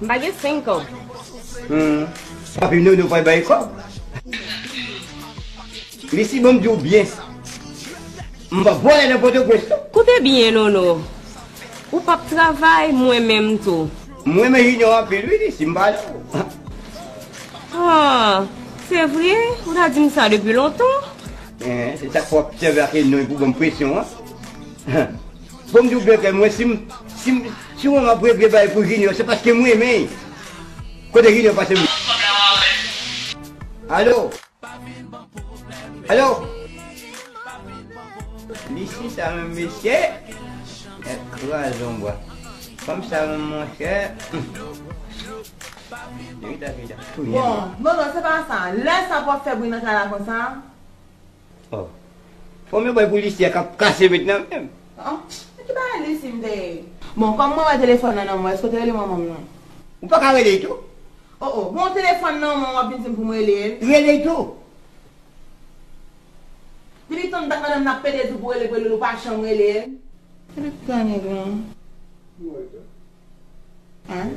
M pa gen senk an. Hmm. Papi Nono pa bay kòb. Li si bon m di w byen. M pa vòlè nan Pòtoprens non. Koute byen, Nono. Ou p ap travay, mwen menm tou. M renmen Junior anpil, wi, li si m pale w. Ah, se vre? Ou ta di m sa depi lontan? Eh, se sa k fè w ap sèvi ak non pou ban m presyon an. Bon, m di w byen klè, mwen, si m, si m, si mwen m ap regle bagay pou Junior, se paske m renmen l. Kote Junior pase m? Alo? Alo? Lisi sa menm, mesye. Nèt kraze yon bwa. Fanm sa menm, monchè. Chita, chita. Bon, non, non, se pa sa. Lè sa pou ap fè bri nan kay la konsa? Oh. Fanm yo bay pou Lisi a k ap kase met nan menm. Oh, ki bagay Lisi m te ye? Bon, kòm mwen wè telefòn nan nan mwen, èske w te rele manman m nan? Ou pa ka rele l tou? Oh, oh, bon, telefòn nan mwen, w ap vin di m pou m rele l? Rele l tou. Depi tan dat madanm nan ap pede di w pou rele, pou rele l, ou pa janm rele l. Depi tan nèg lan. Hein?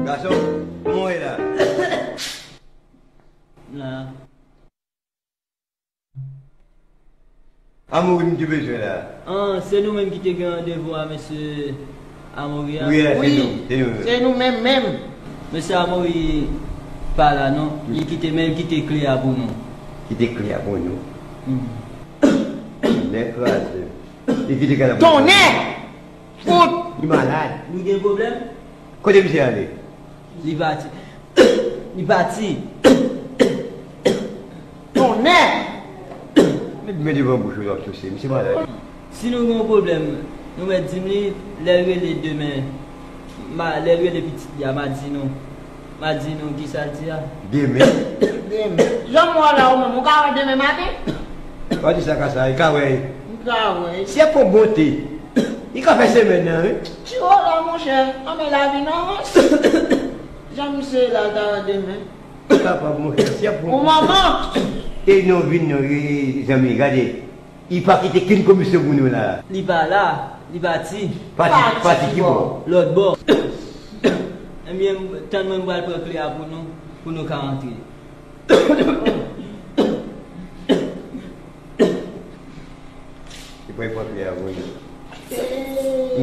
Gason, kòman w ye la? La. Amory m te bezwen la. Ah, se nou menm ki te gen randevou a mesye Amory a? Wi, se nou, se nou menm. Se nou menm menm. Mesye Amory pa la non. Li kite, men li kite kle a pou nou. Kite kle a pou nou? Hmm. Nèg kraze. Li kite kle a pou nou. Tonnè! Fout! Li malad. Nou gen pwoblèm? Kote misye ale? Li pati. Li pati. Tonnè! Met men devan bouch ou, w ap souse. Misye malad. Si nou gen yon pwoblèm, nou mèt di m li, lè l rele demen, ma, lè l rele pitit li a, m a di nou. M a di nou kisa l di a. Demen? Demen. Jan m wè w la, ou menm, ou ka wè demen maten? Pa di sa, Kasa, li ka wè. Sa vre. Si ap pran bonte, li ka fè semèn nan, wi. Ti Rola, monchè, anmè lavi nan rans. Jan misye ye la, l ta demen. Kapab, monchè, si ap pran bonte. Ou manman. E non, vin non, e, e, zanmi, gade. Li pa kite kenn komisyon pou nou la. Li pa la, li pati. Pati, pati ki bò? Lòt bò. Ebyen, tann mwen, m pral pran kle a pou nou, pou nou ka antre. Li pral pran kle a pou nou.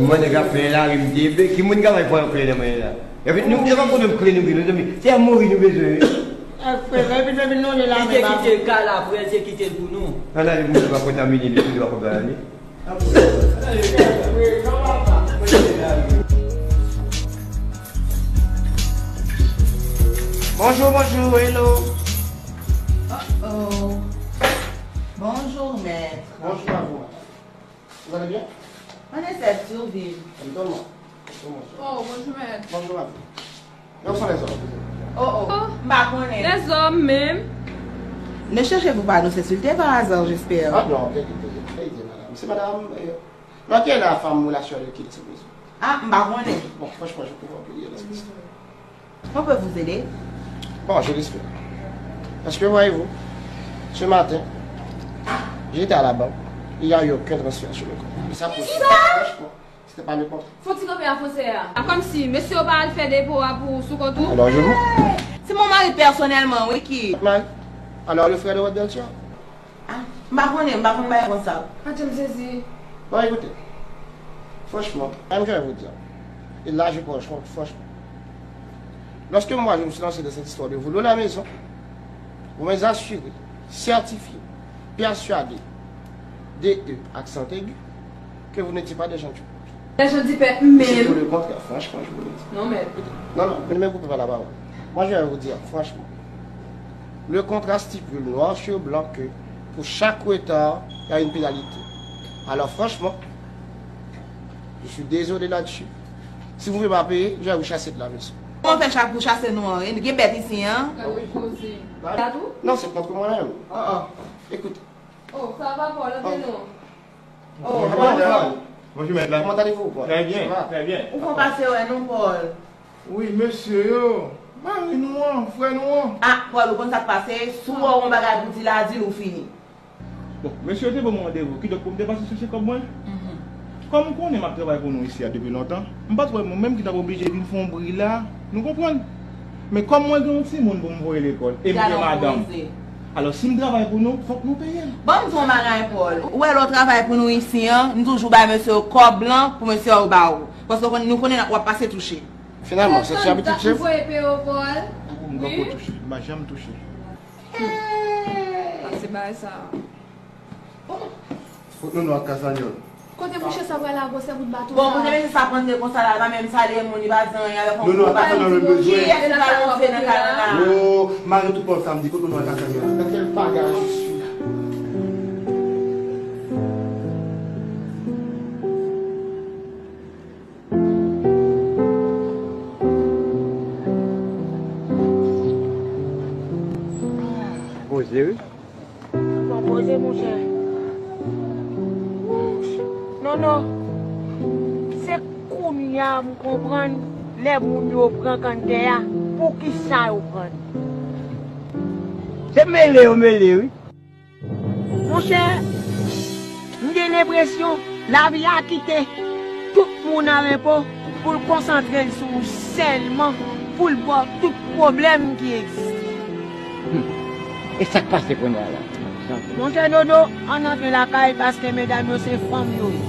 Mwen nèg ap plen lari, m di, "Ebe, ki moun k ap pran kle nan men la?" Epi nou, se pa pwoblèm kle nou gen, non, zanmi. Se a mouri nou bezwen, wi. Frè, epi depi nou li la, li te kite kay la, frè, li te kite l pou nou. Ann ale, pou nou pa kontamine nou, pou nou pa kontamine. Bonjour, bonjour, hello. Oh, oh. Bonjour, maître. Bonjour à vous, madame. Vous allez bien? On essaie de survivre. Bonjour. Oh, bonjour, maître. Bonjour, madame. Yo, se lèzòm. Oh, oh. M pa konnen. Lèzòm menm. Ne cherchez-vous pas à nous insulter par hasard, j'espère? Ah non, kèk, kèk, kèk, kèk, madame. Se madame, euh, nan ki la fanm relasyon de ki de cette maison? Ah, m pa konnen. Bon, franchement, je comprends plus rien de ce qui se passe. On peut vous aider? Bon, je l'espère. Parce que, voyez-vous, ce matin, j'étais à la banque, il n'y a eu aucun transfert sur le compte. Mais ça, possible, franchement, c'était pas le compte. Fò ti kanpe a franse a. A, kòmsi, mesye yo pa al fè depo a pou sou kont ou? Alors, je vous... C'est mon mari personnellement, oui, qui... Mari? Alors, le frère de votre belle-sœur? Ah, m pa konnen, m pa konn bagay konsa. Adje, m sezi. Bon, écoutez, franchement, même je vais vous dire, et là, je pense, franchement, lorsque moi, je me suis lancé dans cette histoire de vol à la maison, vous m'avez assuré, certifié, persuadé, D E, accent aigu, que vous n'étiez pas des gens du peuple. Des gens du peuple, même. C'est tout le contraire, franchement, je vous le dis. Non, mais... Non, non, ne me coupez pas la parole. Moi, je vais vous dire, franchement, le contrat stipule noir sur blanc que pour chaque retard, il y a une pénalité. Alors, franchement, je suis désolé là-dessus. Si vous ne pouvez pas payer, je vais vous chasser de la maison. Kòman w fè chak pou chase nou an? E nou gen bèt isi an? Gade koze. Sa tou? Non, c'est contre moi-même. Oh, oh. Écoute. Oh, ça va, Paul, ok, non. Oh, bonjour, madame. Bonjour, maître la. Comment allez-vous, Paul? Très bien, très bien. Ou fè pase wè nou, Paul. Wi, mesye yo. Mari nou an, frè nou an. Ah, Paul, ou konn sa k pase? Si w wè yon bagay pou di la, di l ou fini. Bon, mesye yo te ban mwen randevou, kidonk pou m te pase chèche kòb mwen. Mhm. Kòm ou konnen m ap travay pou nou isi a depi lontan, m pa t wè mwen menm ki t ap oblije vin fè yon bri la, nou konprann? Men kòm mwen gen yon timoun pou m voye lekòl, e m gen madanm. Alò, si m travay pou nou, fòk nou peye m. Ban m di w yon bagay, Paul. Ou wè lè w travay pou nou isi an, m toujou bay mesye yo kòb lan pou mesye yo ba ou. Paske nou konnen w ap pase touche. Finalman, se ti abitid chèf. Ou voye peye w, Paul? M poko touche. M pa janm touche. Pase bagay sa. Kot Nono ak Kazanyòl? Kote mouche sa pral la, gwosè bout bato sa? Bon, kote mesye sa pran de konsa la, pa menm salye moun, li pa di anyen avèk yon gwo bagay. Kiyès ki pral rantre nan kay la? Yo, mare tout pòt sa, m di, kot Nono ak Kazanyòl? Dans quel bagage je suis là? Poze, wi. Bon, poze, monchè. Non, non. Se kounye a m konprann lè moun yo pran kanntè a, poukisa yo pran l. Se mele yo mele, wi. Monchè, m gen lenpresyon lavi a kite tout moun a repo pou l konsantre l sou ou sèlman, pou l ba w tout pwoblèm ki egziste. Hmm. E sa k pase kounye a la? Monchè Dodo, ann antre lakay paske medam yo se fanm yo ye.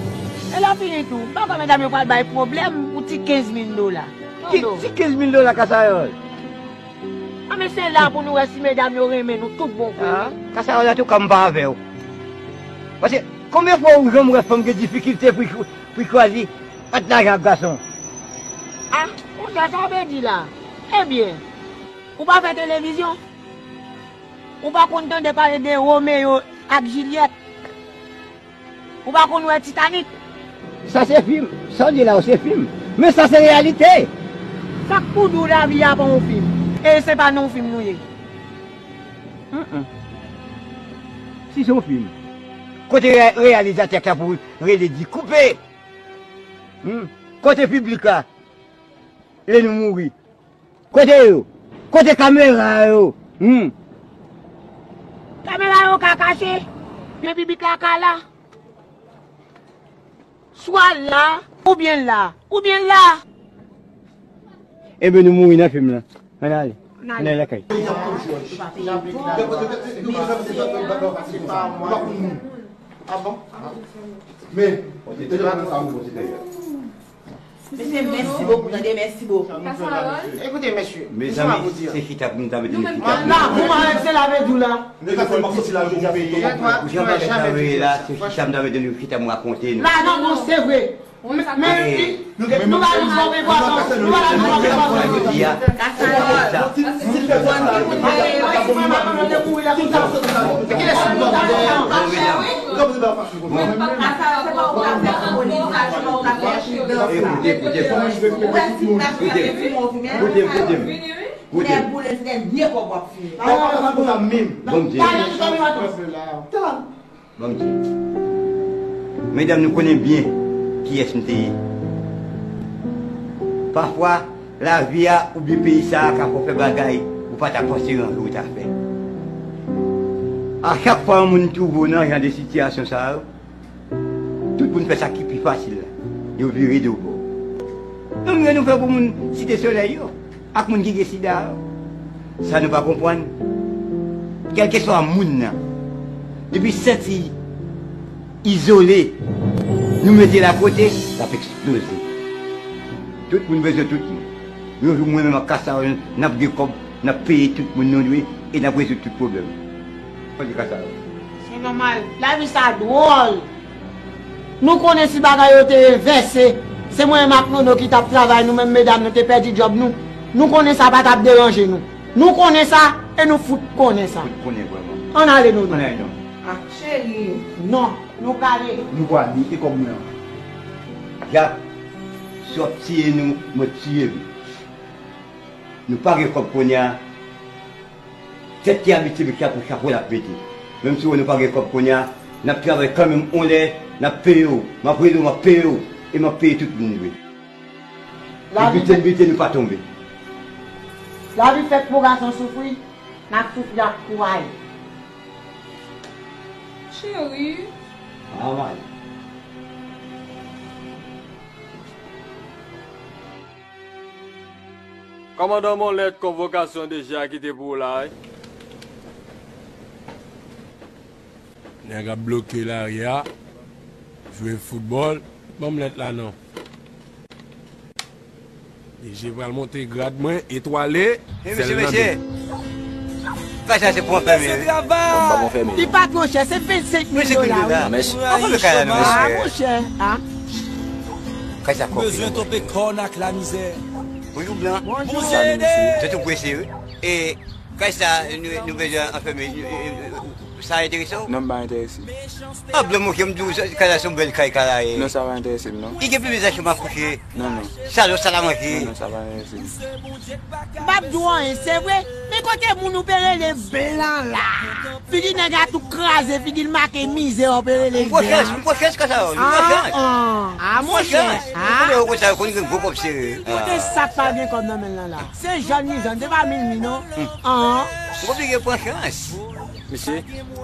E lè fini tou, m pa kwè medam yo pral bay pwoblèm pou ti kenz mil dola. Ki ti kenz mil dola, Kasayòl? A, men se la pou nou wè si medam yo renmen nou tout bon vre. Ah, Kasayòl, antouka, m pa avè w. Paske, konbyen fwa ou janm wè fanm gen difikilte pou, pou l chwazi ant lajan ak gason? Ah, monchè, sa w vle di la? Ebyen, ou pa fè televizyon? Ou pa konn tande pale de Romeo ak Jilyèt? Ou pa konn wè Titanic? Sa se fim. Sa w di la yo se fim. Men sa se reyalite. Sa k pou di w lavi a pa yon fim? E se pa nan yon fim nou ye. Mm, mm. Si se yon fim, Kote re- reyalizatè k ta pou rele di koupe? Hmm? Kote piblik la? Lè nou mouri. Kote yo? Kote kamera yo? Hmm? Kamera yo ka kache, men piblik la ka la. Swa la, oubyen la, oubyen la. Ebyen nou mouri nan fim lan. Ann ale. Ann ale lakay. Ah bon? Men, deja konn sa mwen konsidere. Mesye, mèsi bokou, tande, mèsi bokou. Ekoute, mesye, mezanmi, se chita pou nou ta mete nou chita. La, pou mwen, se la vle di w la. Jan bagay sa rele la, se chita m ta mete nou chita m rakonte nou. La, non, bon, se vre. Men, men, nou pa nou fòme pwason, nou pa nou fòme pwason. Jodi a, se konsa. Koute, koute, koute. Koute, koute, koute. Koute, koute. Koute. Bon Dye. Ban m di. Medam, nou konnen byen kiyès m te ye. Pafwa, lavi a oubyen peyi sa a ka fè w fè bagay ou pa ta panse yon jou ou ta fè. A chak fwa yon moun twouve w nan jan de sitiyasyon sa yo, tout moun fè sa ki pi fasil la. Yo vire do bò. Menm jan nou fè pou moun Site Solèy yo. Ak moun ki gen sida yo. Sa nou pa konprann, kèlkeswa moun nan, depi santi izole, nou mete l akote, l ap eksploze. Tout moun bezwen tout moun. Yon jou mwen menm ak Kasa yo, n ap gen kòb, n ap peye tout moun nou dwe e n ap rezoud tout pwoblèm. Mwen di Kasa yo. Se nòmal. Lavi sa dwòl. Nou konnen si bagay yo te envèse, se mwen menm ak Nono ki t ap travay, nou menm medam nou te pèdi djòb nou. Nou konnen sa pa t ap deranje nou. Nou konnen sa e nou fout konnen sa. Fout konnen vrèman. Ann ale, Nono. Ann ale, non. Ah, cheri. Non, nou prale. Nou prale, e kòb mwen an? Jak, si w ap tiye nou, mwen tiye nou. Nou pa gen kòb kounye a. Tèt ki abitye met chapo, chapo l ap mete. Menm si w wè nou pa gen kòb kounye a, n ap travay kanmenm, on lè, n ap peye w. M ap rele w, m ap peye w. E m ap peye tout moun dwe. E biten, biten nou pa tonbe. Lavi fèt pou gason soufri, n ap soufri ak kouraj. Cheri. Ah, man. Kòmandan, men yon lèt konvokasyon deja ki te pou ou la, wi. Nèg ap bloke lari a, jwe foutbòl. Ban m lèt la non. D J pral monte grad mwen, etwale, sèl nan de. Kay sa se pou anfèmen, wi. Non, m pa pou anfèmen, non. Li pa twò chè, se vennsenk mil dola, wi. Anfèmen kay la, non, monchè. Ah, monchè, ah. Kay sa kòk li, non. Bezwen tonbe kòn ak lamizè. Bonjou, Blan. Bonjou. Salut, mesye. Se tou prese, wi. E kay sa, nou, nou bezwen anfèmen, e, e, e, sa enterese w? Non, m pa enterese. Ah, Blan, monchè, m di w, sa, kay la se yon bèl kay, kay la ye. Non, sa pa enterese m, non. Li gen plizyè chanm a kouche. Non, non. Salon, sal a manje. Non, non, sa pa enterese m. M p ap di w anyen, se vre. Men kote moun ou pe rele Blan la? Figi nèg la tou kraze, figi l make mizè, ou pe rele Blan. M pran chans, m pran chans konsa, m pran chans. Ah, ah. Ah, monchè. M pran chans. Ah. Ou konnen, ou konn sa, ou konn gen gwo kòb sere. Kote sa k pa gen kòb nan men l lan la? Se jòn li jòn, se pa mil mi non. Hmm. Ah. Ou oblije pran chans. Mesye,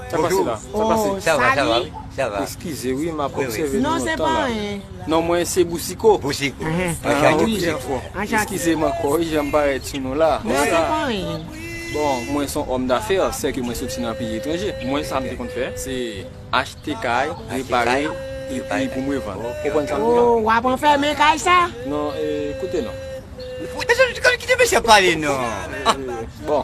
sa k pase la? Sa k pase? Oh, sa va, sa va, wi, sa va. Eskize wi, m ap obsève nou lontan la. Non, se pa anyen. Non, mwen se Bousiko. Bousiko. Ah, wi. Eskize m ankò, wi, jan m parèt sou nou la. Non, se pa anyen. Bon, mwen se yon òm dafè, sèke mwen soti nan peyi etranje. Mwen, sa m te konn fè, se achte kay, repare, epi pou m revann. Ou konprann sa m di la? Oh, w ap anfèmen kay sa? Non, e, koute non. Kite mesye pale non. Bon,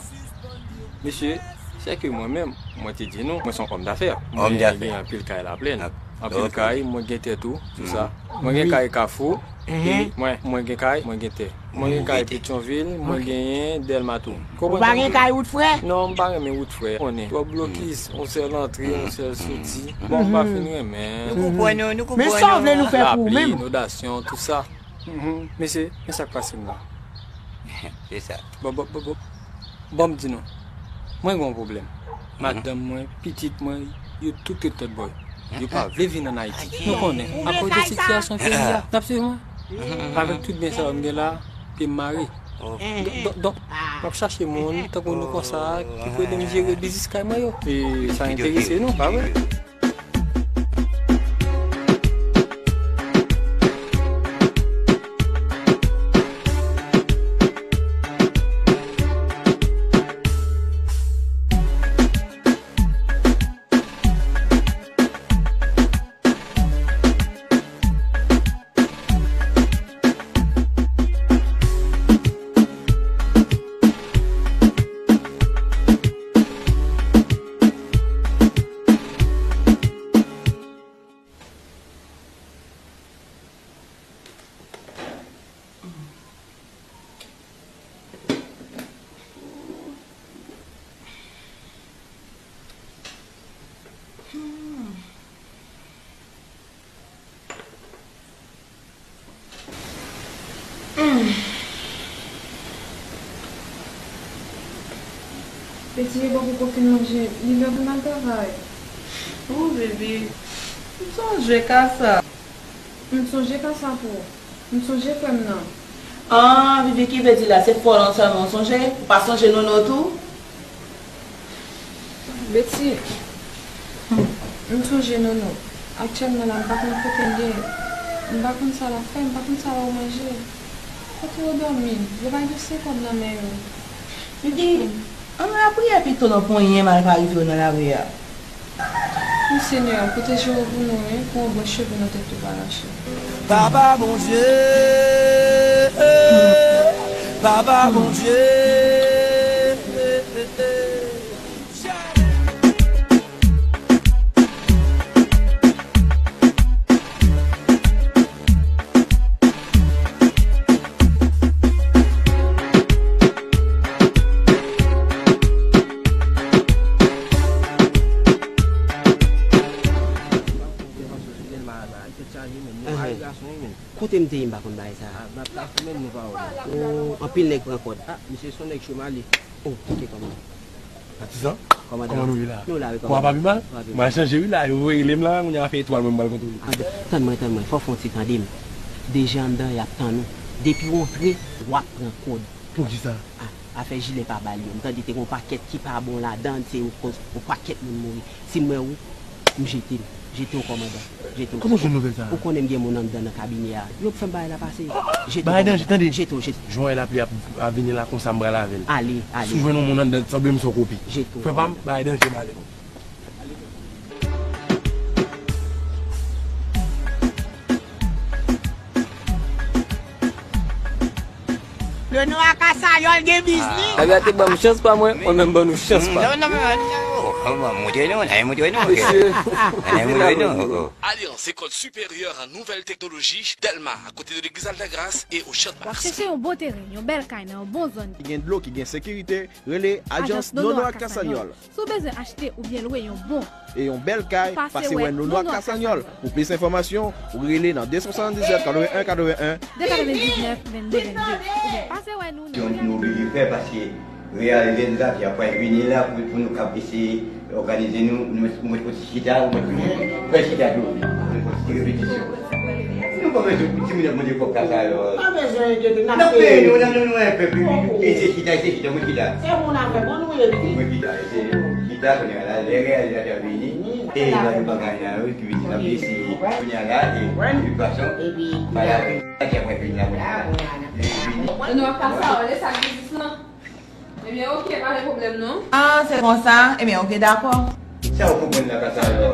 mesye, sèke mwen menm, mwen te di nou, mwen se yon òm dafè. Mwen gen anpil kay Laplèn, anpil kay, mwen gen tè tou, tout sa. Mwen gen kay Kafou, e mwen, mwen gen kay, mwen gen tè. Mwen gen kay Petyonvil, mwen genyen Dèlma tou. Ou pa gen kay wout frè? Non, m pa renmen wout frè. Konnen. Twòp blokis, yon sèl antre, yon sèl soti. Bon, m pa fin renmen. Nou konprann nou, nou konprann nou. Men sa w vle nou fè pou ou menm? Lapli, inondasyon, tout sa. Mesye, men sa k pase m la. Se sa. Bon, bon, bon, bon. Bon, m di nou. Mwen gen yon pwoblèm. Madanm mwen, pitit mwen, yo tout ret lòtbò. Yo pa vle vin ann Ayiti. Nou konnen, akoz de sitiyasyon peyi a. N ap swiv mwen. Avèk tout byen sa yo m gen la, pye m mare. Donk, donk, donk, m ap chache moun tankou nou konsa ki pou ede m jere biznis kay mwen yo. E sa enterese nou, pa vre? Peti, e bò poko fin manje, li lè pou n al travay. Ou, Vivi, m sonje ka sa. M sonje ka sa pou ou. M sonje frè m nan. Ah, Vivi, ki vle di la, se fò lan sèlman w sonje? Ou pa sonje Nono tou? Beti, m sonje Nono. Aktyèlman la, m pa konn kote l ye. M pa konn sa l ap fè, m pa konn sa l ap manje. Kote yo dòmi? Yo pa gen sen kòb nan men yo. Vivi, ann lapriyè pito non, pou anyen mal pa rive w nan lari a. Wi, Senyè, pwoteje yo pou nou, wi, pou yon branch cheve nan tèt yo pa rache. Papa Bondye, Papa Bondye. Kote m te ye m pa konn bagay sa a. Oh, anpil nèg pran kòd. Ah, misye se yon nèg chomali. Oh, ok, kòmandan. Patizan, kòman nou ye la? Nou la, wi, kòmandan. Kòman pa pi mal? Mwen chanje wi la, yo rele m la, kounye a fè etwal mwen m pral kontwole. Tann mwen, tann mwen, fò w fè yon ti tande m. Deje anndan, y ap tann ou. Depi w antre, w ap pran kòd. Poukisa? Ah, afè jilè pa ba l yo. M tande te gen yon pakèt ki pa bon ladan, se yon koz, yon pakèt moun mouri. Si m wè ou, m jete l. Jete w, kòmandan. Jete w. Kòman w jwenn nouvèl sa a? Ou konnen m gen moun anndan nan kabinè a. Yo p fè m bagay la pase. Jete w, kòmandan. Bagay danje, tande. Jete w, jete w. Jan w wè lapli ap, ap vini la konsa, m pral avè l. Ale, ale. Si w jwenn yon moun anndan, sanble m se w kopi. Jete w, kòmandan. Frè pa m, bagay danje, m ale. Lenoir Cassagnol gen biznis. Nèg la te ban m chans pa mwen, mwen menm ban nou chans pa. Non, non, non, non, non. Oh, oh, montre nou, n a montre nou. Mesye. N a montre nou. Oh, oh. Alliance École Supérieure à Nouvelle Technologie, Delma, à côté de l'église Altagrace et au Champ de Mars. W ap chèche yon bon teren, yon bèl kay nan yon bon zòn. Ki gen dlo, ki gen sekirite, rele Ajans Nono ak Kasanyòl. Si w bezwen achte oubyen lwe yon bon e yon bèl kay, pase wè Nono ak Kasanyòl. Pou plis enfòmasyon, ou rele nan de swasanndizèt katreven en katreven en, de katrevendiznèf vennde vennde, oubyen pase wè nou nan. Nou oblije fè paske reyalize nou sa ki ap pral vini la pou, pou nou kab eseye òganize nou, nou, nou mèt fè ti chita, nou mèt fè chita tou, nou fè ti repetisyon. Nou pa bezwen pou timoun ap mande kòb kasa yo. Pa bezwen enkyete, n ap peye nou, n ap nou, nou enpe, pi, pi, pi, ese chita, ese chita, mwen chita. Se moun avè bon nou ye, pi. Mwen chita, ese chita, kounye a la, lè reyalizatè vini, e la, nou bagay la, wi, ki vini, n ap eseye, kounye a la, e, de tout fason, epi, pa la, epi, apre vini la, mwen chita. Epi, nou ap pase a, lè sa biznis lan. Ebyen, oke, pa gen pwoblèm, non. Ah, se konsa? Ebyen, oke, dakò. Sa w konprann nan ka sa yo?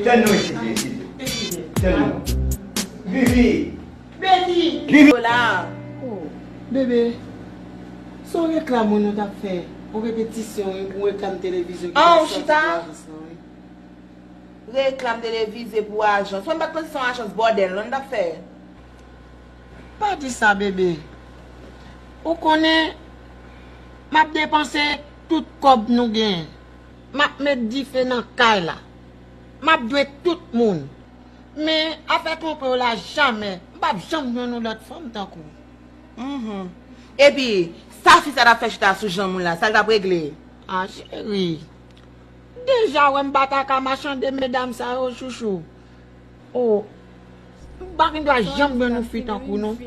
Tann nou isit, isit. Tann nou. Vivi! Beti! Vivi! Yo la. Oh, bebe, se yon reklam wi nou t ap fè. Yon repetisyon wi, pou reklam televizyon ki t ap sòti pou ajans lan wi. Reklam televize pou ajans. Mwen pa t panse se yon ajans bòdèl non n t ap fè. Pa di sa, bebe. Ou konnen, m ap depanse tout kòb nou genyen. M ap met dife nan kay la. M ap dwe tout moun. Men, afè twonpe w la, jamè. M p ap janm jwenn yon lòt fanm tankou w. Mhm. Epi, sa fi sa t ap fè chita sou janm ou la, sa l t ap regle? Ah, cheri. Deja wè m pa ta ka machande medam sa yo, chouchou. O, m pa gen dwa janm jwenn yon fi tankou nou.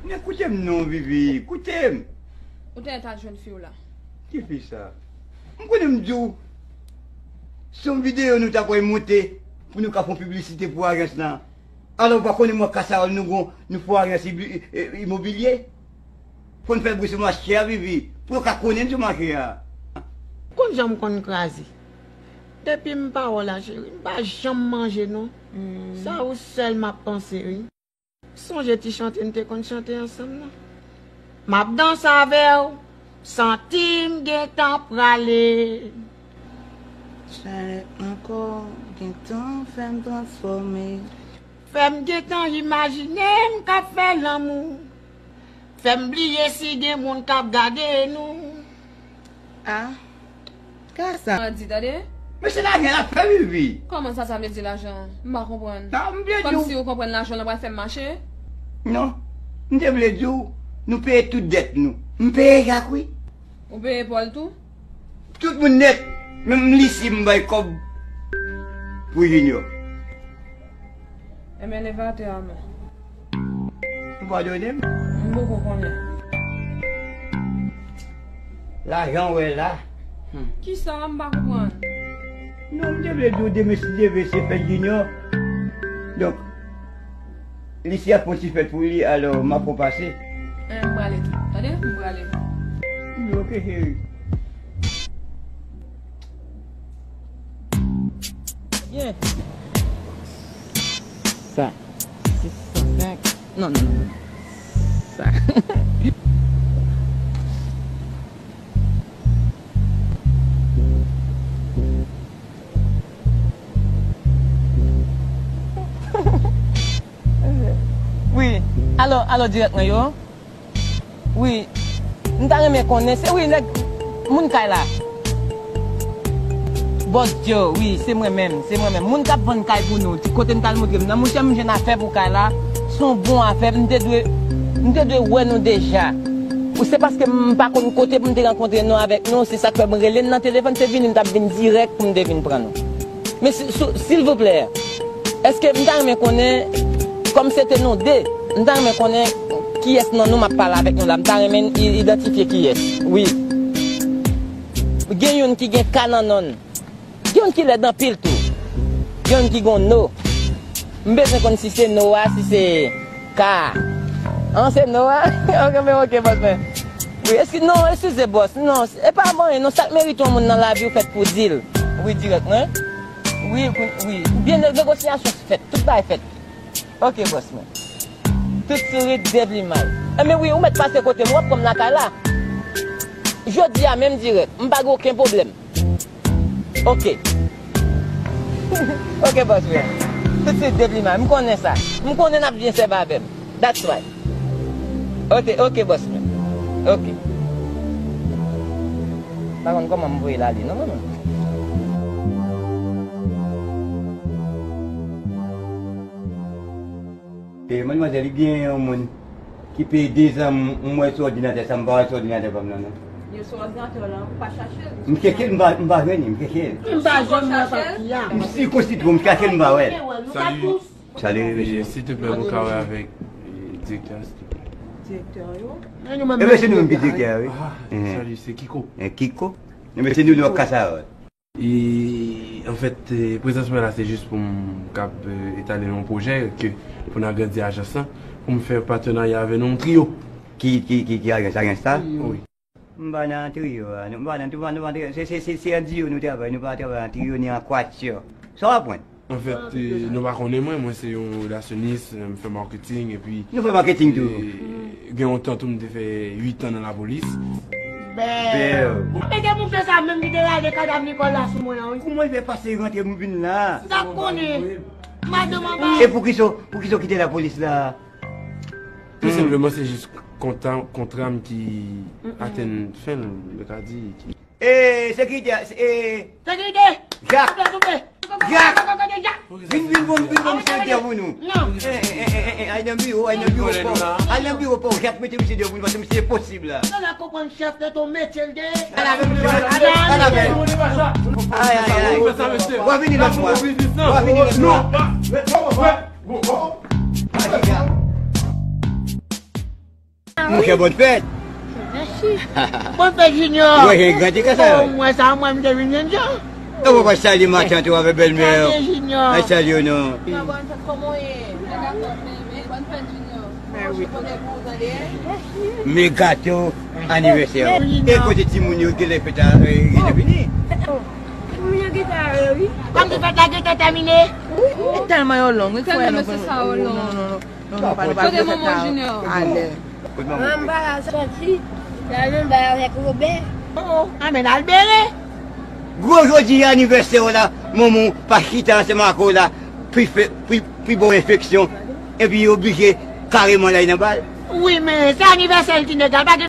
Men koute m non, Vivi, koute m. Ou te ta jwenn fi w la. Ki fi sa? M konnen m di w, se yon videyo nou ta pral monte pou nou ka fè yon piblisite pou ajans lan. Alò, ou pa konnen mwa Kasawòl nou gon, nou fè yon ajans ibli- e- e- imobilye? Fò n fè bri sou mache a, Vivi, pou yo ka konnen n sou mache a. Konn jan m konn kraze. Depi m pa wè w la, cheri, m pa janm manje, non. Sa ou sèl m ap panse, wi. Sonje ti chante n te konn chante ansanm nan. M ap danse avè w, santi m gentan prale. Chalè ankò, gentan fè m transfòme. Fè m gentan imajine m k ap fè lanmou. Fè m bliye si gen moun k ap gade nou. A, ka sa. An di, tande? Men se lajan l ap fè, Vivi. Kòman sa, sa vle di lajan? M pa konprann. Non, m vle di w. Kòmsi ou konprann lajan lan pral fè m mache? Non. M te vle di w, nou peye tout dèt nou. M peye Jak, wi. Ou peye Pòl tou? Tout moun nèt. Menm Lisi m bay kòb pou Junior. Enben, leve atè a non. Ou padone m? M poko konnen. Lajan w wè la. Hmm. Kisa? M pa konprann. Non, m te vle di w demen si Dye vle se fèt Junior. Donk, Lisi ap fè yon ti fèt pou li, alò m ap fè w pase. Eh, m prale tou. Tande? M prale. Hmm, ok, cheri. Byen. Sa. Sis san senk. Non, non, non, non. Sa. Wi. Alo, alo, dirèk mwen yo. Wi. M ta renmen konnen, se wi, nèg, moun kay la. Bòs Joe, wi, se mwen menm, se mwen menm. Moun k ap vann kay pou nou, ti kote n t al montre m nan, monchè, m jwenn afè pou kay la. Se yon bon afè, m te dwe, m te dwe wè nou deja. Ou se paske m pa konn kote pou m te rankontre nou avèk nou, se sa k fè m rele n nan telefòn, se vini m t ap vin dirèk pou m te vin pran nou. Men si- sou- silvouplè, èske m ta renmen konnen, kòm se te nou de, m ta renmen konnen kiyès nan nou m ap pale avèk nou la, m ta renmen i- idantifye kiyès. Wi. Gen youn ki gen K nan non l. Gen youn ki lèd anpil tou. Gen youn ki gon No. M bezwen konn si se No a, si se K a. An, se No a? Ok, men ok, bòs mwen. Wi, eski- non, eskize, bòs. Non, e pa anyen, non, sa k merite yon moun nan lavi w fèt pou di l. Wi, dirèk mwen. Wi, wi, wi. Byen, negosyasyon fèt, tout bagay fèt. Ok, bòs mwen. Tout sourit, de plimay. Enben wi, ou mèt pase kote m, w ap pran m lakay la. Jodi a menm dirèk, m pa gen okenn pwoblèm. Ok. Ok, bòs mwen. Tout sourit, de plimay. M konnen sa. M konnen n ap byen sèvi avè m. That's right. Ok, ok, bòs mwen. Ok. Pa konn kòman m voye l ale, non, mwen menm. E, madmwazèl, li gen yon moun ki peye dezan m, m wè sou òdinatè sa, m pa wè sou òdinatè pa m nan, non. Li sou òdinatè w la, ou pa chache l? M chèche l, m pa, m pa jwenn li, m chèche l. M pa jwenn mwen pati a. M sikonsitwe, m chache l, m pa wè l. Salut. Salut, monsieur. S'il te plaît, mwen ka wè avèk, eh, direktè a, s'il te plaît. Direktè yo? E ben, se nou menm ki direktè a, wi. Ah, salut, c'est Kiko. Eh, Kiko? E ben, se nou, nou, Kasawòl. E, anfèt, eh, prezans mwen la, se jis pou m kab, eh, etale yon pwojè ke pou n agrandi ajans lan, pou m fè patenarya avè nou, yon trio. Ki, ki, ki, ki ajans, ajans sa? Wi. M pa nan trio a, nou pa nan, nou pa, nou pa, se, se, se, se an diyo nou travay, nou pa travay an trio ni an kwatyò. Sa w aprann? Anfèt, eh, nou pa konnen mwen, mwen se yon relasyonis, eh, m fè marketing, epi nou fè marketing tou. Eh, gen yon tan tou m te fè uit an nan lapolis. Bèl. Bèl. Mete mouche sa menm ki te rale kadav Nicole la sou mwen an, wi. Kouman l fè pase rantre m vin la? M ta konnen. Madanm anba. E poukisa, poukisa w kite lapolis la? Tou senpleman, se jis konta, kontra m ki atenn fen l, yo ka di, ki... E, sekirite a, e... Sekirite! Jak! Jak! Vin, vin bon, vin bon, sekirite a pou nou. Non. E, e, e, e, e, al nan biwo, al nan biwo pa w. Al nan biwo pa w, Jak, mete misye deyò pou nou, paske misye enposib la. Sa la konprann chèf tèt yon metye l genyen. Al avè misye, al avè l. Ay, ay, ay. W a vini lòt fwa. W a vini lòt fwa. Monchè, bòn fèt. Mèsi. Bòn fèt, Junior. Mwen, jen grandi konsa. O, mwen sa, mwen, m te vin jwenn jan. Ou pa salye matant ou avèk bèlmè. Salye, Junior. Ay, salye w non. Bòn fèt, kòman w ye? Bòn fèt, Junior. Men gato anivèsè. E kote timoun yo genlè fèt a gentan fini? Timoun yo gentan ale wi. Kòmsi fèt la gentan tèmine? Tèlman yo long wi. Tèlman mesye sa yo long. Non, non, non, non, nou pa, nou pa vle fèt la alè. Manman m pa la soti. La menm bay avèk Robè. O, o, anben al bere. Gwo jodi anivèsè w la, manman w pa chita ansanm ak ou la, pou fè, pou, pou ba w enfeksyon, epi yo oblije kareman lay nan bal. Wi, men se anivèsè l, Tinegal, pa